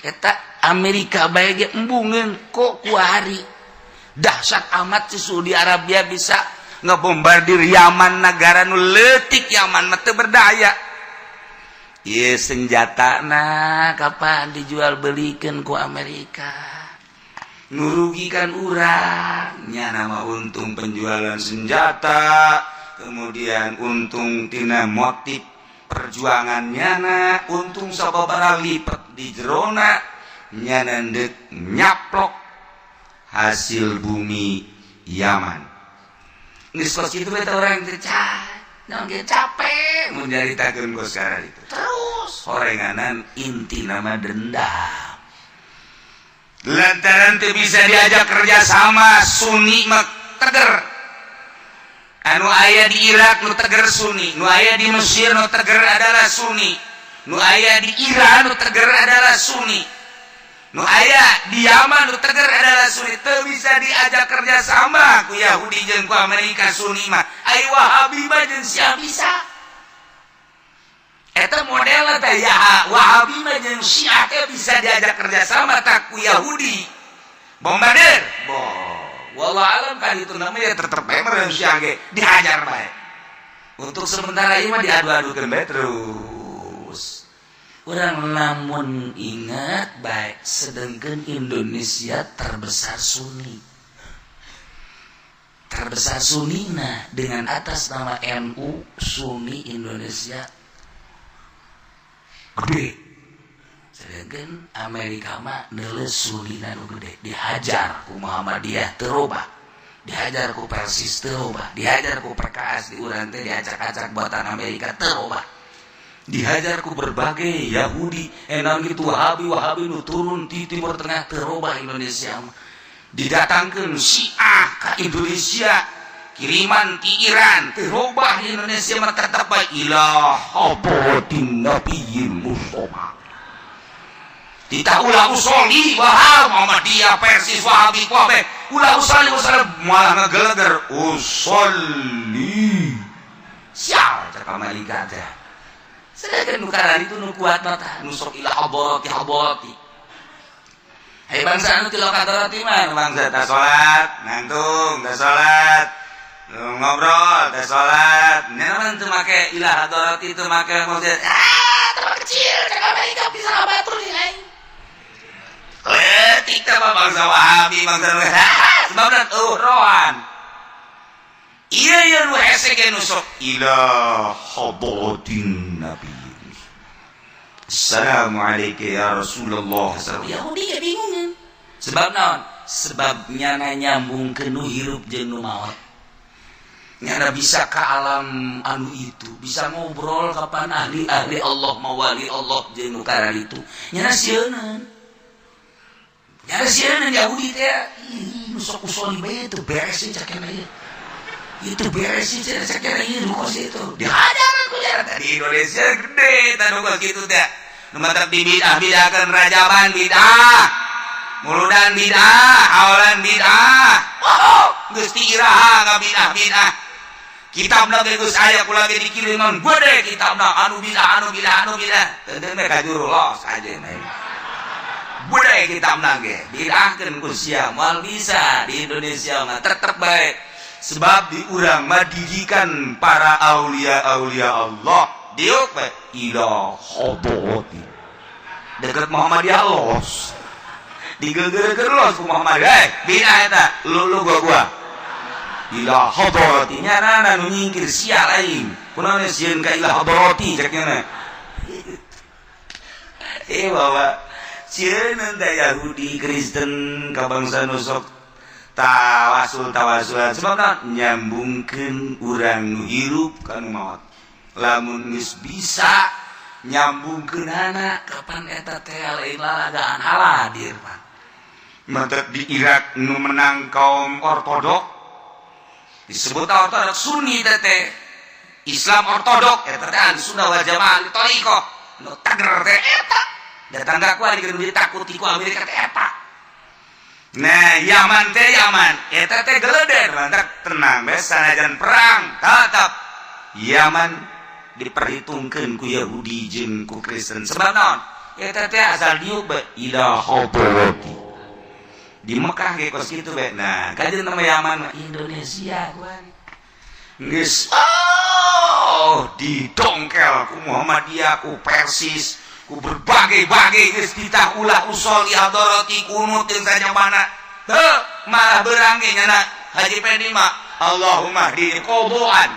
Eta Amerika bae ge embungeun. Kok kuari dahsyat amat si Saudi Arabia bisa ngebombardir Yaman, negara nu leutik? Yaman mah teu berdaya. Ieu senjata nah kapan dijual belikan ku Amerika, nurugikan urang nya. Nama untung penjualan senjata, kemudian untung tina motif perjuangan nyana, untung sababaraha lipat di jerona nyana ndek nyaplok hasil bumi Yaman. Geus kos kitu eta orang teh naon ge capek mun nyaritakeun kos itu terus. Horenganan inti nama dendam lantaran teu bisa diajak kerja sama. Sunni mah teger, anu aya di Irak nu teger Sunni, nu aya di Mesir nu teger adalah Sunni, nu aya di Iran nu teger adalah Sunni, nu aya di Yaman nu teger adalah Sunni. Teu bisa diajak kerja sama ku Yahudi jeung ku Amerika Sunni mah. Ai Wahabi mah jeung Syiah bisa. Eta model teh ya, Wahabi mah jeung Syiah teh bisa diajak kerja sama tak ku Yahudi. Bombardir bo, wallahu alam kan itu namanya tetep bae meureun Syiah ge dihajar bae. Untuk sementara ini mah diadu-adukeun bae terus. Urang lamun ingat baik, sedangkan Indonesia terbesar Sunni, terbesar Sunni. Nah, dengan atas nama NU, Sunni Indonesia gede, sedangkan Amerika mah neles Sunni nu gede. Dihajar ku Muhammadiyah terobah, dihajar ku Persis terobah, dihajar ku PKS di urang teh, diacak-acak buatan Amerika terobah, dihajar ku berbagai Yahudi enak gitu, Wahabi Wahabi nu turun di Timur Tengah terobah. Indonesia didatangkan Syiah ke Indonesia kiriman ti Iran, terobah. Di Indonesia mah tetap bae ila hadratin nabiyil mustafa. Tidak ulah usoli wahab Muhammadiyah, Persis, Wahabi, kabeh ulah usoli usoli, malah ngegeleger usoli sial cek Amerika teh. Sedangkan nu itu nu kuat mah tah nu sok ila hadarati hadarati. Hai bangsa anu tila hadarati mah bangsa tak salat, nangtung, tak salat, ngobrol, tak salat. Nyaman teu make ila hadarati, teu make maksud ah terlalu kecil cek Amerika, bisa ngabatur nih aing. Leutik teh bangsa Wahabi, bangsa sebabna oh rohan. Iya iya, nu hese ge nu sok ila hadratin nabi. Assalamualaikum ya Rasulullah. Yahudi ge bingungan. Sebab naon? Sebab nyana nyambung ke nu hirup jeung nu maot. Nyana bisa ke alam anu itu, bisa ngobrol kapan ahli-ahli Allah, mawali Allah jeung nu itu. Nyana sieuneun. Nyana sieuneun Yahudi teh. Ih, nu sok usoli bae teu beres cek ieu. Itu beres sih cek ieu nu kos itu. Dihajar ku di Indonesia gede tah nu kos kitu teh. Nu mantap di bid'ah bid'ahkeun, rajaban bid'ah, muludan bid'ah, awalan bid'ah. Oh, Geus ti iraha ngabid'ah-bid'ah kitabna ge geus aya kula ge dikiriman gede kitabna anu bid'ah anu bid'ah anu bid'ah teu mereka juru los aja budaya kitabna ge bid'ahkeun ku sia moal bisa di Indonesia mah tetep bae sebab di urang mah didikan para aulia-aulia Allah diuk bae ila hadrati deket Muhammadiyah los digeger-geger los ku Muhammadiyah bid'ah eta lu gua ila hadrati nyanana nu nyingkir sia lain kunaon sieun ka ila hadrati cek nya bawa sieun teh Yahudi Kristen ka bangsa nu sok tawasul tawasulan sebab kan nyambungkeun urang nu hirup ka nu maot lamun geus bisa nyambungkeunana kapan eta teh lain lalagaan haladir pan mantep di Irak nu menang kaum ortodok disebut ortodok Sunni teh Islam ortodok eta teh Ahlussunnah wal Jamaah thariqah nu tager teh eta datang ka ku ari ditakuti ku Amerika teh eta. Nah, Yaman teh Yaman eta teh geleder mantap tenang bae sanajan perang tetap Yaman diperhitungkeun ku Yahudi jeung ku Kristen sebab naon eta teh asal diuk bae ila hadrati di Mekah ge kos kitu bae. Nah, kajeun nama Yaman Indonesia kuari geus oh didongkel ku Muhammadiyah ku Persis ku berbagai-bagai geus ditah ulah usol di hadrati kunut jeung sajabana heuh malah beurang ge nyana Haji Pendi mah Allahumma hdini qodaan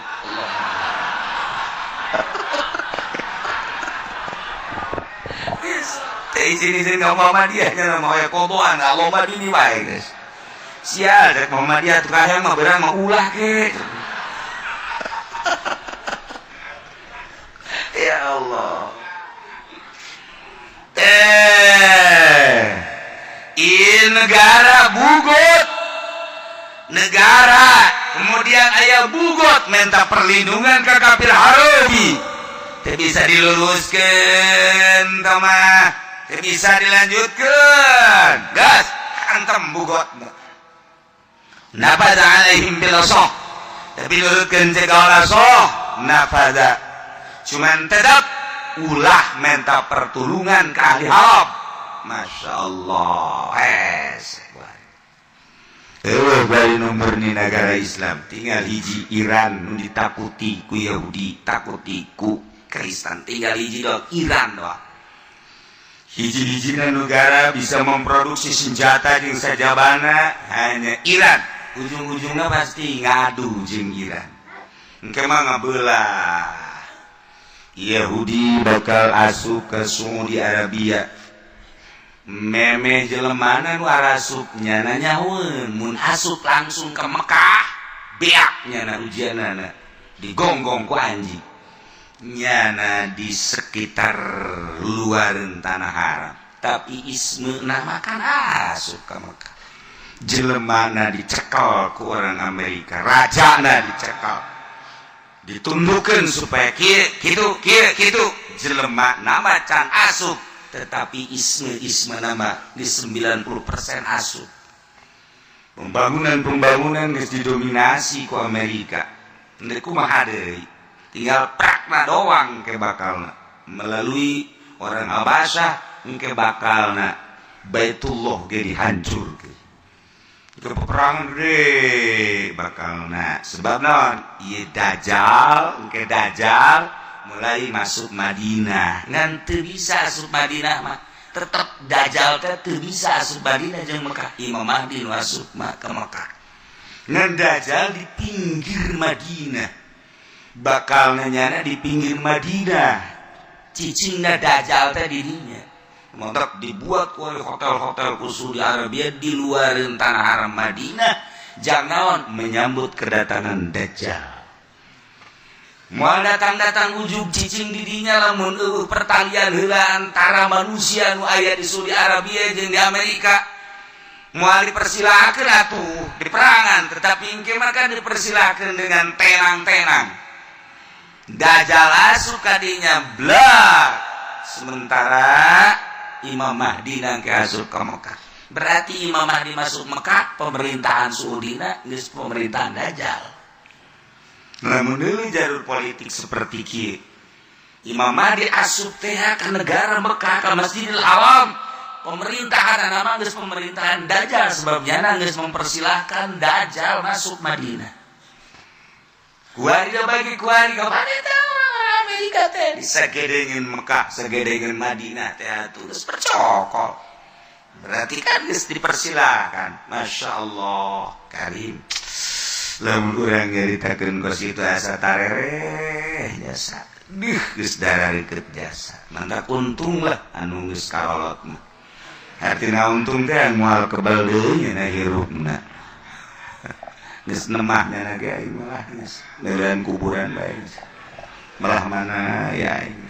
teh izin-izin ka Muhammadiyah nya mah aya qodaan Allahumma hdini wae geus sial rek Muhammadiyah tuh kahayang mah beurang mah ulah ke ya Allah. I negara bugot negara kemudian ayah bugot minta perlindungan ke kafir Harobi teu bisa diluluskeun mah teu bisa dilanjutkeun gas antem bugot nafadha alaihim bil soh tapi nurutkeun segala soh nafadha cuman tetap ulah minta pertolongan ke ahli haram. Masya Allah. Bari nomor di negara Islam tinggal hiji Iran nu ditakuti ku Yahudi takuti ku Kristen tinggal hiji doang Iran doang hiji-hiji negara bisa memproduksi senjata jeung sajabana hanya Iran ujung-ujungnya pasti ngadu jeung Iran engke mah ngabelah Yahudi bakal asup ke Saudi Arabia meme jelemana nu arasup nyana nyaweun mun asup langsung ke Mekah beak nyana ujianana digonggong ku anjing nyana di sekitar luar tanah haram tapi isme nama kan asup ke Mekah jelemana dicekel ku orang Amerika rajana dicekel ditundukan supaya kieu kitu kieu kitu jelema nama can asup tetapi isme nama di 90% asup pembangunan-pembangunan geus didominasi ku Amerika ndek kumaha deui tinggal prakna doang ke bakalna melalui orang Habasyah engke bakalna Baitullah ge dihancurkeun ke peperangan gede bakalna sebab naon ieu dajjal engke dajjal mulai masuk Madinah ngan teu bisa asup Madinah mah tetep dajjal teh teu bisa asup Madinah jeung Mekah Imam Mahdi nu asup mah ke Mekah ngan dajjal di pinggir Madinah bakal nyana di pinggir Madinah cicingna dajjal teh dirinya mantap dibuat oleh hotel-hotel khusus di Arabia di luar tanah haram Madinah jangan menyambut kedatangan dajjal moal datang-datang ujug cicing didinya lamun eueuh pertalian heula antara manusia nu aya di Saudi Arabia jeung di Amerika moal dipersilakeun atuh di perangan tetapi engke mah kan dipersilakeun dengan tenang-tenang dajjal asup ka dinya blak sementara Imam Mahdi nangke asup ke Mekah Berarti Imam Mahdi masuk Mekah, pemerintahan Saudina geus pemerintahan Dajjal. Lamun deui jalur politik seperti kieu, Imam Mahdi asup teh ke negara Mekah, ke Masjidil Haram, pemerintahan nama geus pemerintahan Dajjal, sebabnya geus mempersilahkan Dajjal masuk Madinah. Kuari bagi kuari kapan eta orang Amerika teh disagedengeun Mekah, sagedengeun Madinah teh atuh geus percokol. Berarti kan geus dipersilahkan. Masya Allah Karim, lamun urang nyaritakeun kos kitu asa tarereh jasa. Dih, geus darareukeut jasa. Mantap, untung lah anu geus kalolot mah. Artina untung teh moal kebal deui nya hirupna. Geus nemah nya ge aing malah geus neureun kuburan bae. Malah mana ya aing.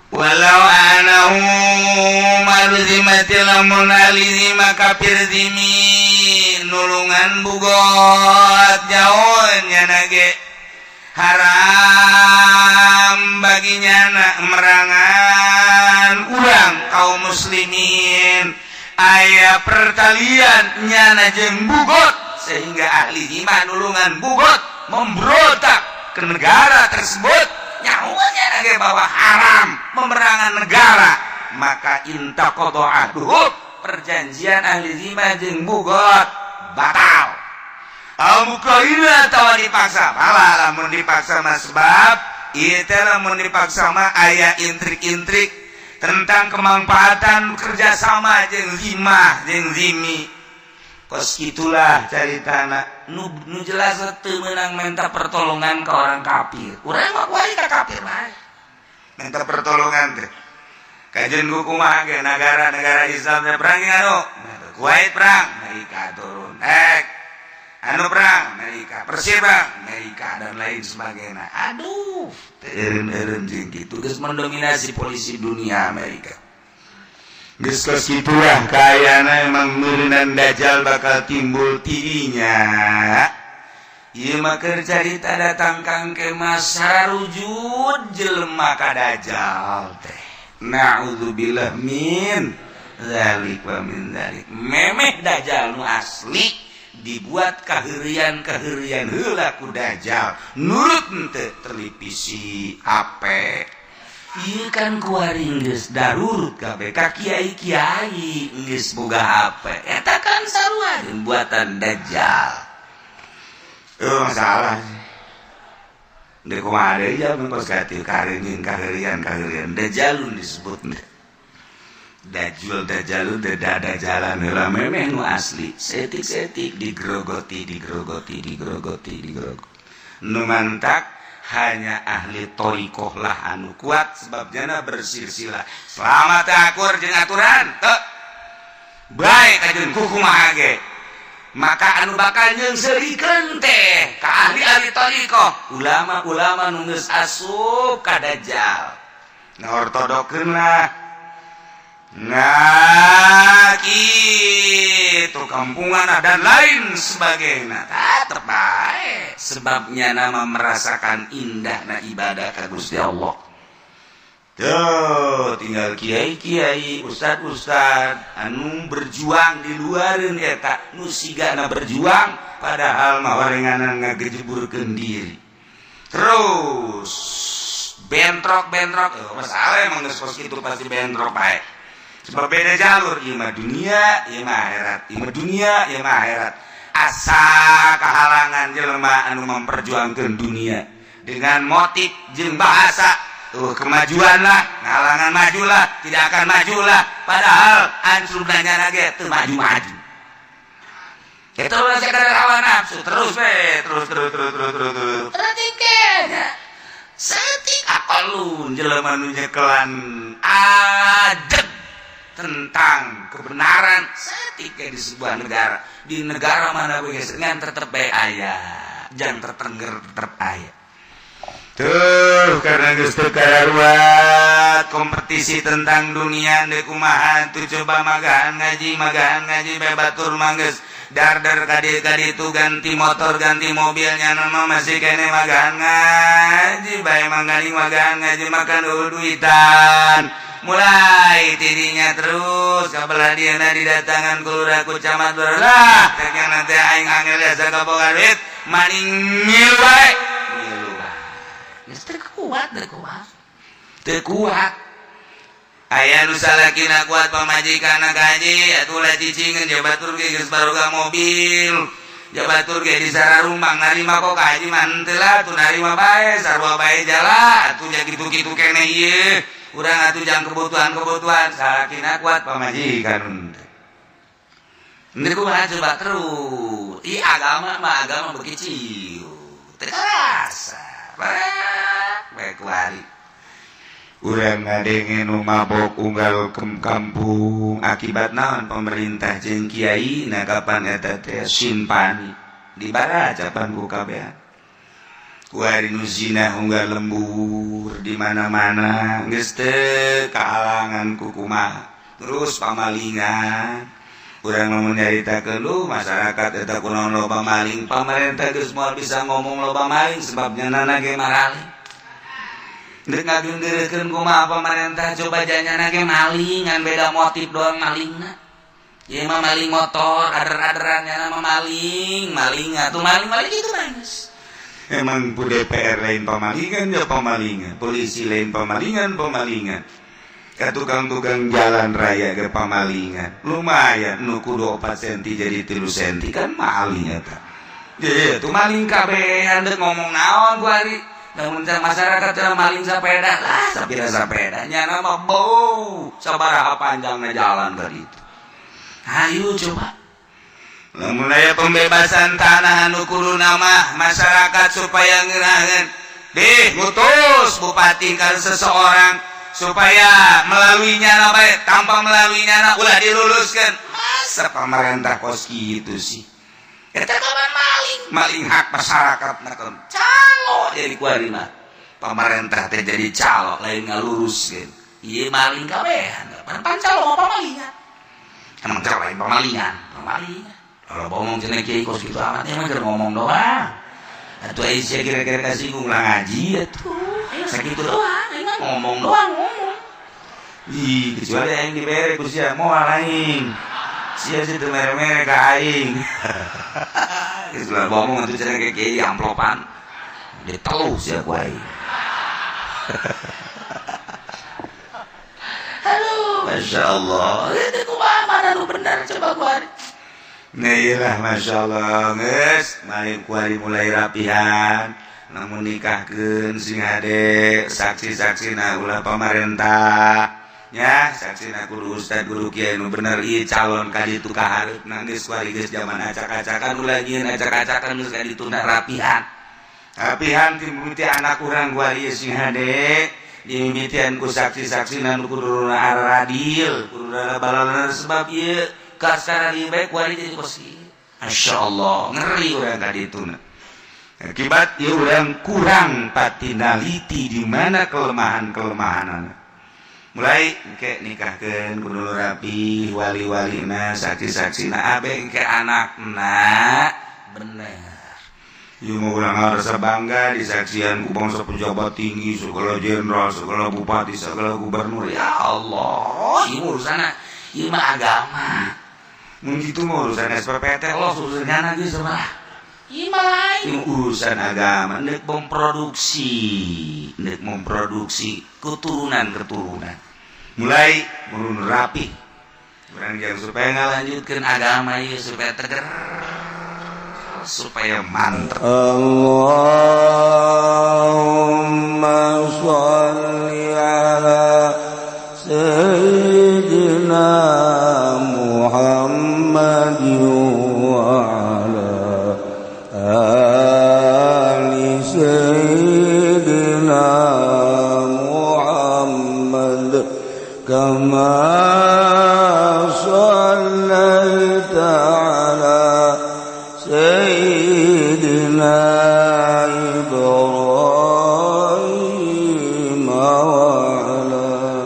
Walau annahum ahlu zimmati, lamun ahli zimma kafir zimi nulungan bugot, jauhnya nage haram baginya nak merangan urang kaum muslimin. Aya pertalian nyana jeung bugot, sehingga ahli zimah nulungan bugot memberontak ke negara tersebut, nyawanya nage bahwa haram memerangan negara. Maka intaqadha ahduhum, perjanjian ahli zimah jeung bugot batal. Al mukrahina atawa dipaksa. Malah lamun dipaksa mah, sebab ieu teh lamun dipaksa mah aya intrik-intrik tentang kemanfaatan kerjasama jeung zimah jeung zimi. Kos itulah caritana. Nu, nu jelas teu meunang minta pertolongan ke orang kafir. Urang mah kuari ka kafir bae minta pertolongan teh. Kajian kumaha ge negara-negara Islamnya perang anu Kuwait perang, Amerika turun. Anu perang Amerika, Persia perang Amerika, dan lain sebagainya. Aduh, eureun-eureun jeung kitu geus mendominasi polisi dunia Amerika. Geus kos kitulah kayana. Emang meureunan Dajjal bakal timbul tidinya. Ieu mah keur carita datang kang ke masa rujud jelema ka Dajjal teh. Na'udzubillah min dzalik wa min dzalik. Memeh Dajjal nu asli dibuat kaheureuyan-kaheureuyan heula ku Dajjal, nurut henteu televisi, HP. Ieu kan kuari geus darurut kabeh ka kiai-kiai geus boga HP. Eta kan sarua jeung buatan Dajjal. Oh, masalah. Dari kumaha deui ya kos kitu kareungin kaheureuyan kaheureuyan Dajjalun disebut. Dajjal Dajjalun dada jalan heula memeh nu asli setik-setik digrogoti, digrogoti, digrogoti, digrogoti. Nu mantak hanya ahli thoriqoh lah anu kuat, sebab jana bersilsilah. Selama teu akur jeung aturan teu baik kajeun kukumaha ge, maka anu bakal nyeungseurikeun teh ka ahli-ahli thoriqoh, ulama-ulama nu geus asup ka Dajjal. Nah, ortodokeun lah. Nah, gitu kampungan dan lain sebagainya tetep baik, sebabnya nama merasakan indah na ibadah ka Gusti Allah. Tuh tinggal kiai-kiai, ustad-ustad anu berjuang di luareun eta nu sigana berjuang, padahal mah warenganan ngagejeburkeun diri terus bentrok-bentrok. Oh, masalah emang geus kos kitu pasti bentrok bae, sebab beda jalur. Ieu mah dunia, ieu mah akhirat, ieu mah dunia, ieu mah akhirat. Asa kahalangan jelema anu memperjuangkan dunia dengan motif jeung bahasa kemajuan lah, ngalangan maju lah, tidak akan maju lah, padahal ansurna nyana ge teu maju-maju. Itu sekadar hawa nafsu terus we, terus terus terus terus terus terus. Terus setik akalun jelema nu nyekelan ajeg tentang kebenaran setik di sebuah negara, di negara mana begitu ngan tetep bae aya, jangan tertengger, tetep aya. Tuh, karena geus teu kararuat kompetisi tentang dunia deui kumaha tuh. Coba magahan ngaji, magahan ngaji bae, batur mah geus dar-dar ka dieu ka ditu, ganti motor, ganti mobilnya, nama masih kene magahan ngaji bae. Mangganing magahan ngaji makan duitan. Mulai tidinya terus kabelah dieuna didatangan ku lurah, ku camat, lurah lah. Nanti aing angel asa kaboga duit maning ngilu bae. Ngilu bae. Geus teu kuat, teu kuat. Teu kuat. Aya nu salakina kuat, pamajikanna gaji atuh ulah cicingeun, ja batur ge geus baroga mobil. Ja batur ge di sararumbang narima kok gaji mah henteu lah, atuh narima bae, sarua bae jala atuh ja kitu-kitu keneh ieu. Urang atuh jang kebutuhan-kebutuhan, salakina kuat, pamajikan henteu. Ini kumaha coba terus. Ih, agama mah agama begitu. Teu karasa. Bae kuari. Urang ngadenge nu mabok unggal kampung akibat naon? Pemerintah jeung kiai. Nah, kapan eta teh simpani dibaracapan ku kabehan. Kuari nu zina unggal lembur di mana-mana, geus teu kahalangan ku kumaha. Terus pamalingan, urang mau nyaritakeun lu masyarakat eta kunaon loba maling. Pamarentah geus moal bisa ngomong loba maling, sebabnya nana ge maraling. Dek ngagenggeurekeun kumaha pamarentah coba, janyana ge maling, ngan beda motif doang malingna. Ieu mah maling motor, ader-aderan, nyana mah maling, maling atuh maling maling itu mah. Emang ku DPR lain pamalingan ya pamalingan, polisi lain pamalingan pamalingan, ka tukang-tukang jalan raya ke pamalingan. Lumayan nu kudu 4 senti jadi 3 senti kan maling eta. Iya, tuh maling kabehan, dek ngomong naon ku ari. Namun masyarakat cenah maling sepeda lah, sapira sepeda nyana mah bau sabaraha panjangna jalan ka ditu. Ayo coba. Lamun aya pembebasan tanah anu kudu mah masyarakat supaya ngeunaheun deh ngutus bupati kan seseorang supaya melaluinya bae, tanpa melaluinya ulah diluluskan. Masa pemerintah kos gitu sih? Eta kapan maling maling hak masyarakat nah calo jadi kuari mah pemerintah teh jadi calo, lain ngaluruskeun. Ieu maling kabehan pan calo mah pamalingan, emang calo lain pamalingan pamalingan. Kalau ngomong cenah kiai kos kitu amat, emang keur ngomong doang. Atuh aya kira-kira kasinggung lah ngaji atuh. Ayo sakitu doang, emang ngomong doang ngomong. Ih, kecuali aing dibere ku sia moal aing. Sia sih teu mere-mere ka aing. Geus lah ngomong atuh cenah ke kiai amplopan. Diteluh sia ku aing. Aduh, Masya Allah. Itu kumaha mana nu bener coba gua. Nah, iyalah, Masya Allah, geus main kuari mulai rapihan, namun nikahkeun sing hade saksi-saksi nah ulah pamarentah ya, saksi na kudu ustad, kudu kiai nu bener. Ieu calon ka ditu ka hareupna geus kuari geus zaman acak-acakan, ulah nyieun acak-acakan, geus ka ditu rapihan rapihan ti mimiti anak urang kuari sing hade dimimitian ku saksi-saksi nu kudu adil, kudu balalan, sebab ieu kasar di baik kuari jadi kosi. Masya Allah, ngeri urang ka ditu. Akibat ieu urang kurang patinaliti di mana kelemahan-kelemahan. Mulai engke nikahkeun kudu rapi, wali-walina, saksi-saksina, abe engke anakna bener. Ieu mah urang harus bangga disaksian ku bangsa pejabat tinggi, segala jenderal, segala bupati, segala gubernur. Ya Allah, ieu urusanna ieu mah agama. Mun kitu mah urusan SPPT lo urusanna geus mah. Ieu mah lain urusan agama, nek memproduksi keturunan-keturunan. Mulai menurun rapi. Urang jangan supaya ngalanjutkeun agama ieu supaya teger, supaya mantep. Allahumma sholli ala sayyidina Muhammad wa ala ali sayyidina Muhammad kama shallaita ala sayyidina Ibrahim wa ala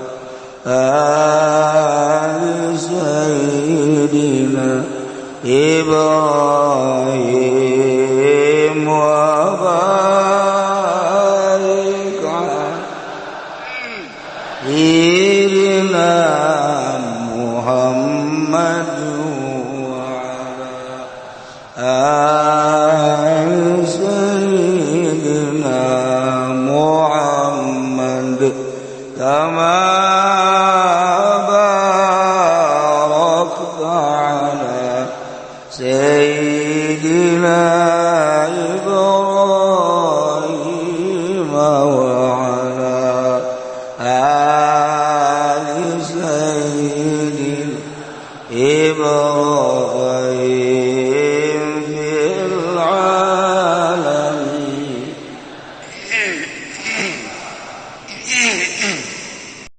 ali sayyidina Ibrahim wa barik ala sayyidina Muhammad wa ala ali sayyidina Muhammad kama barakta ala sayyidina Ibrahim wa ala ali sayyidina Ibrahim fil alamin.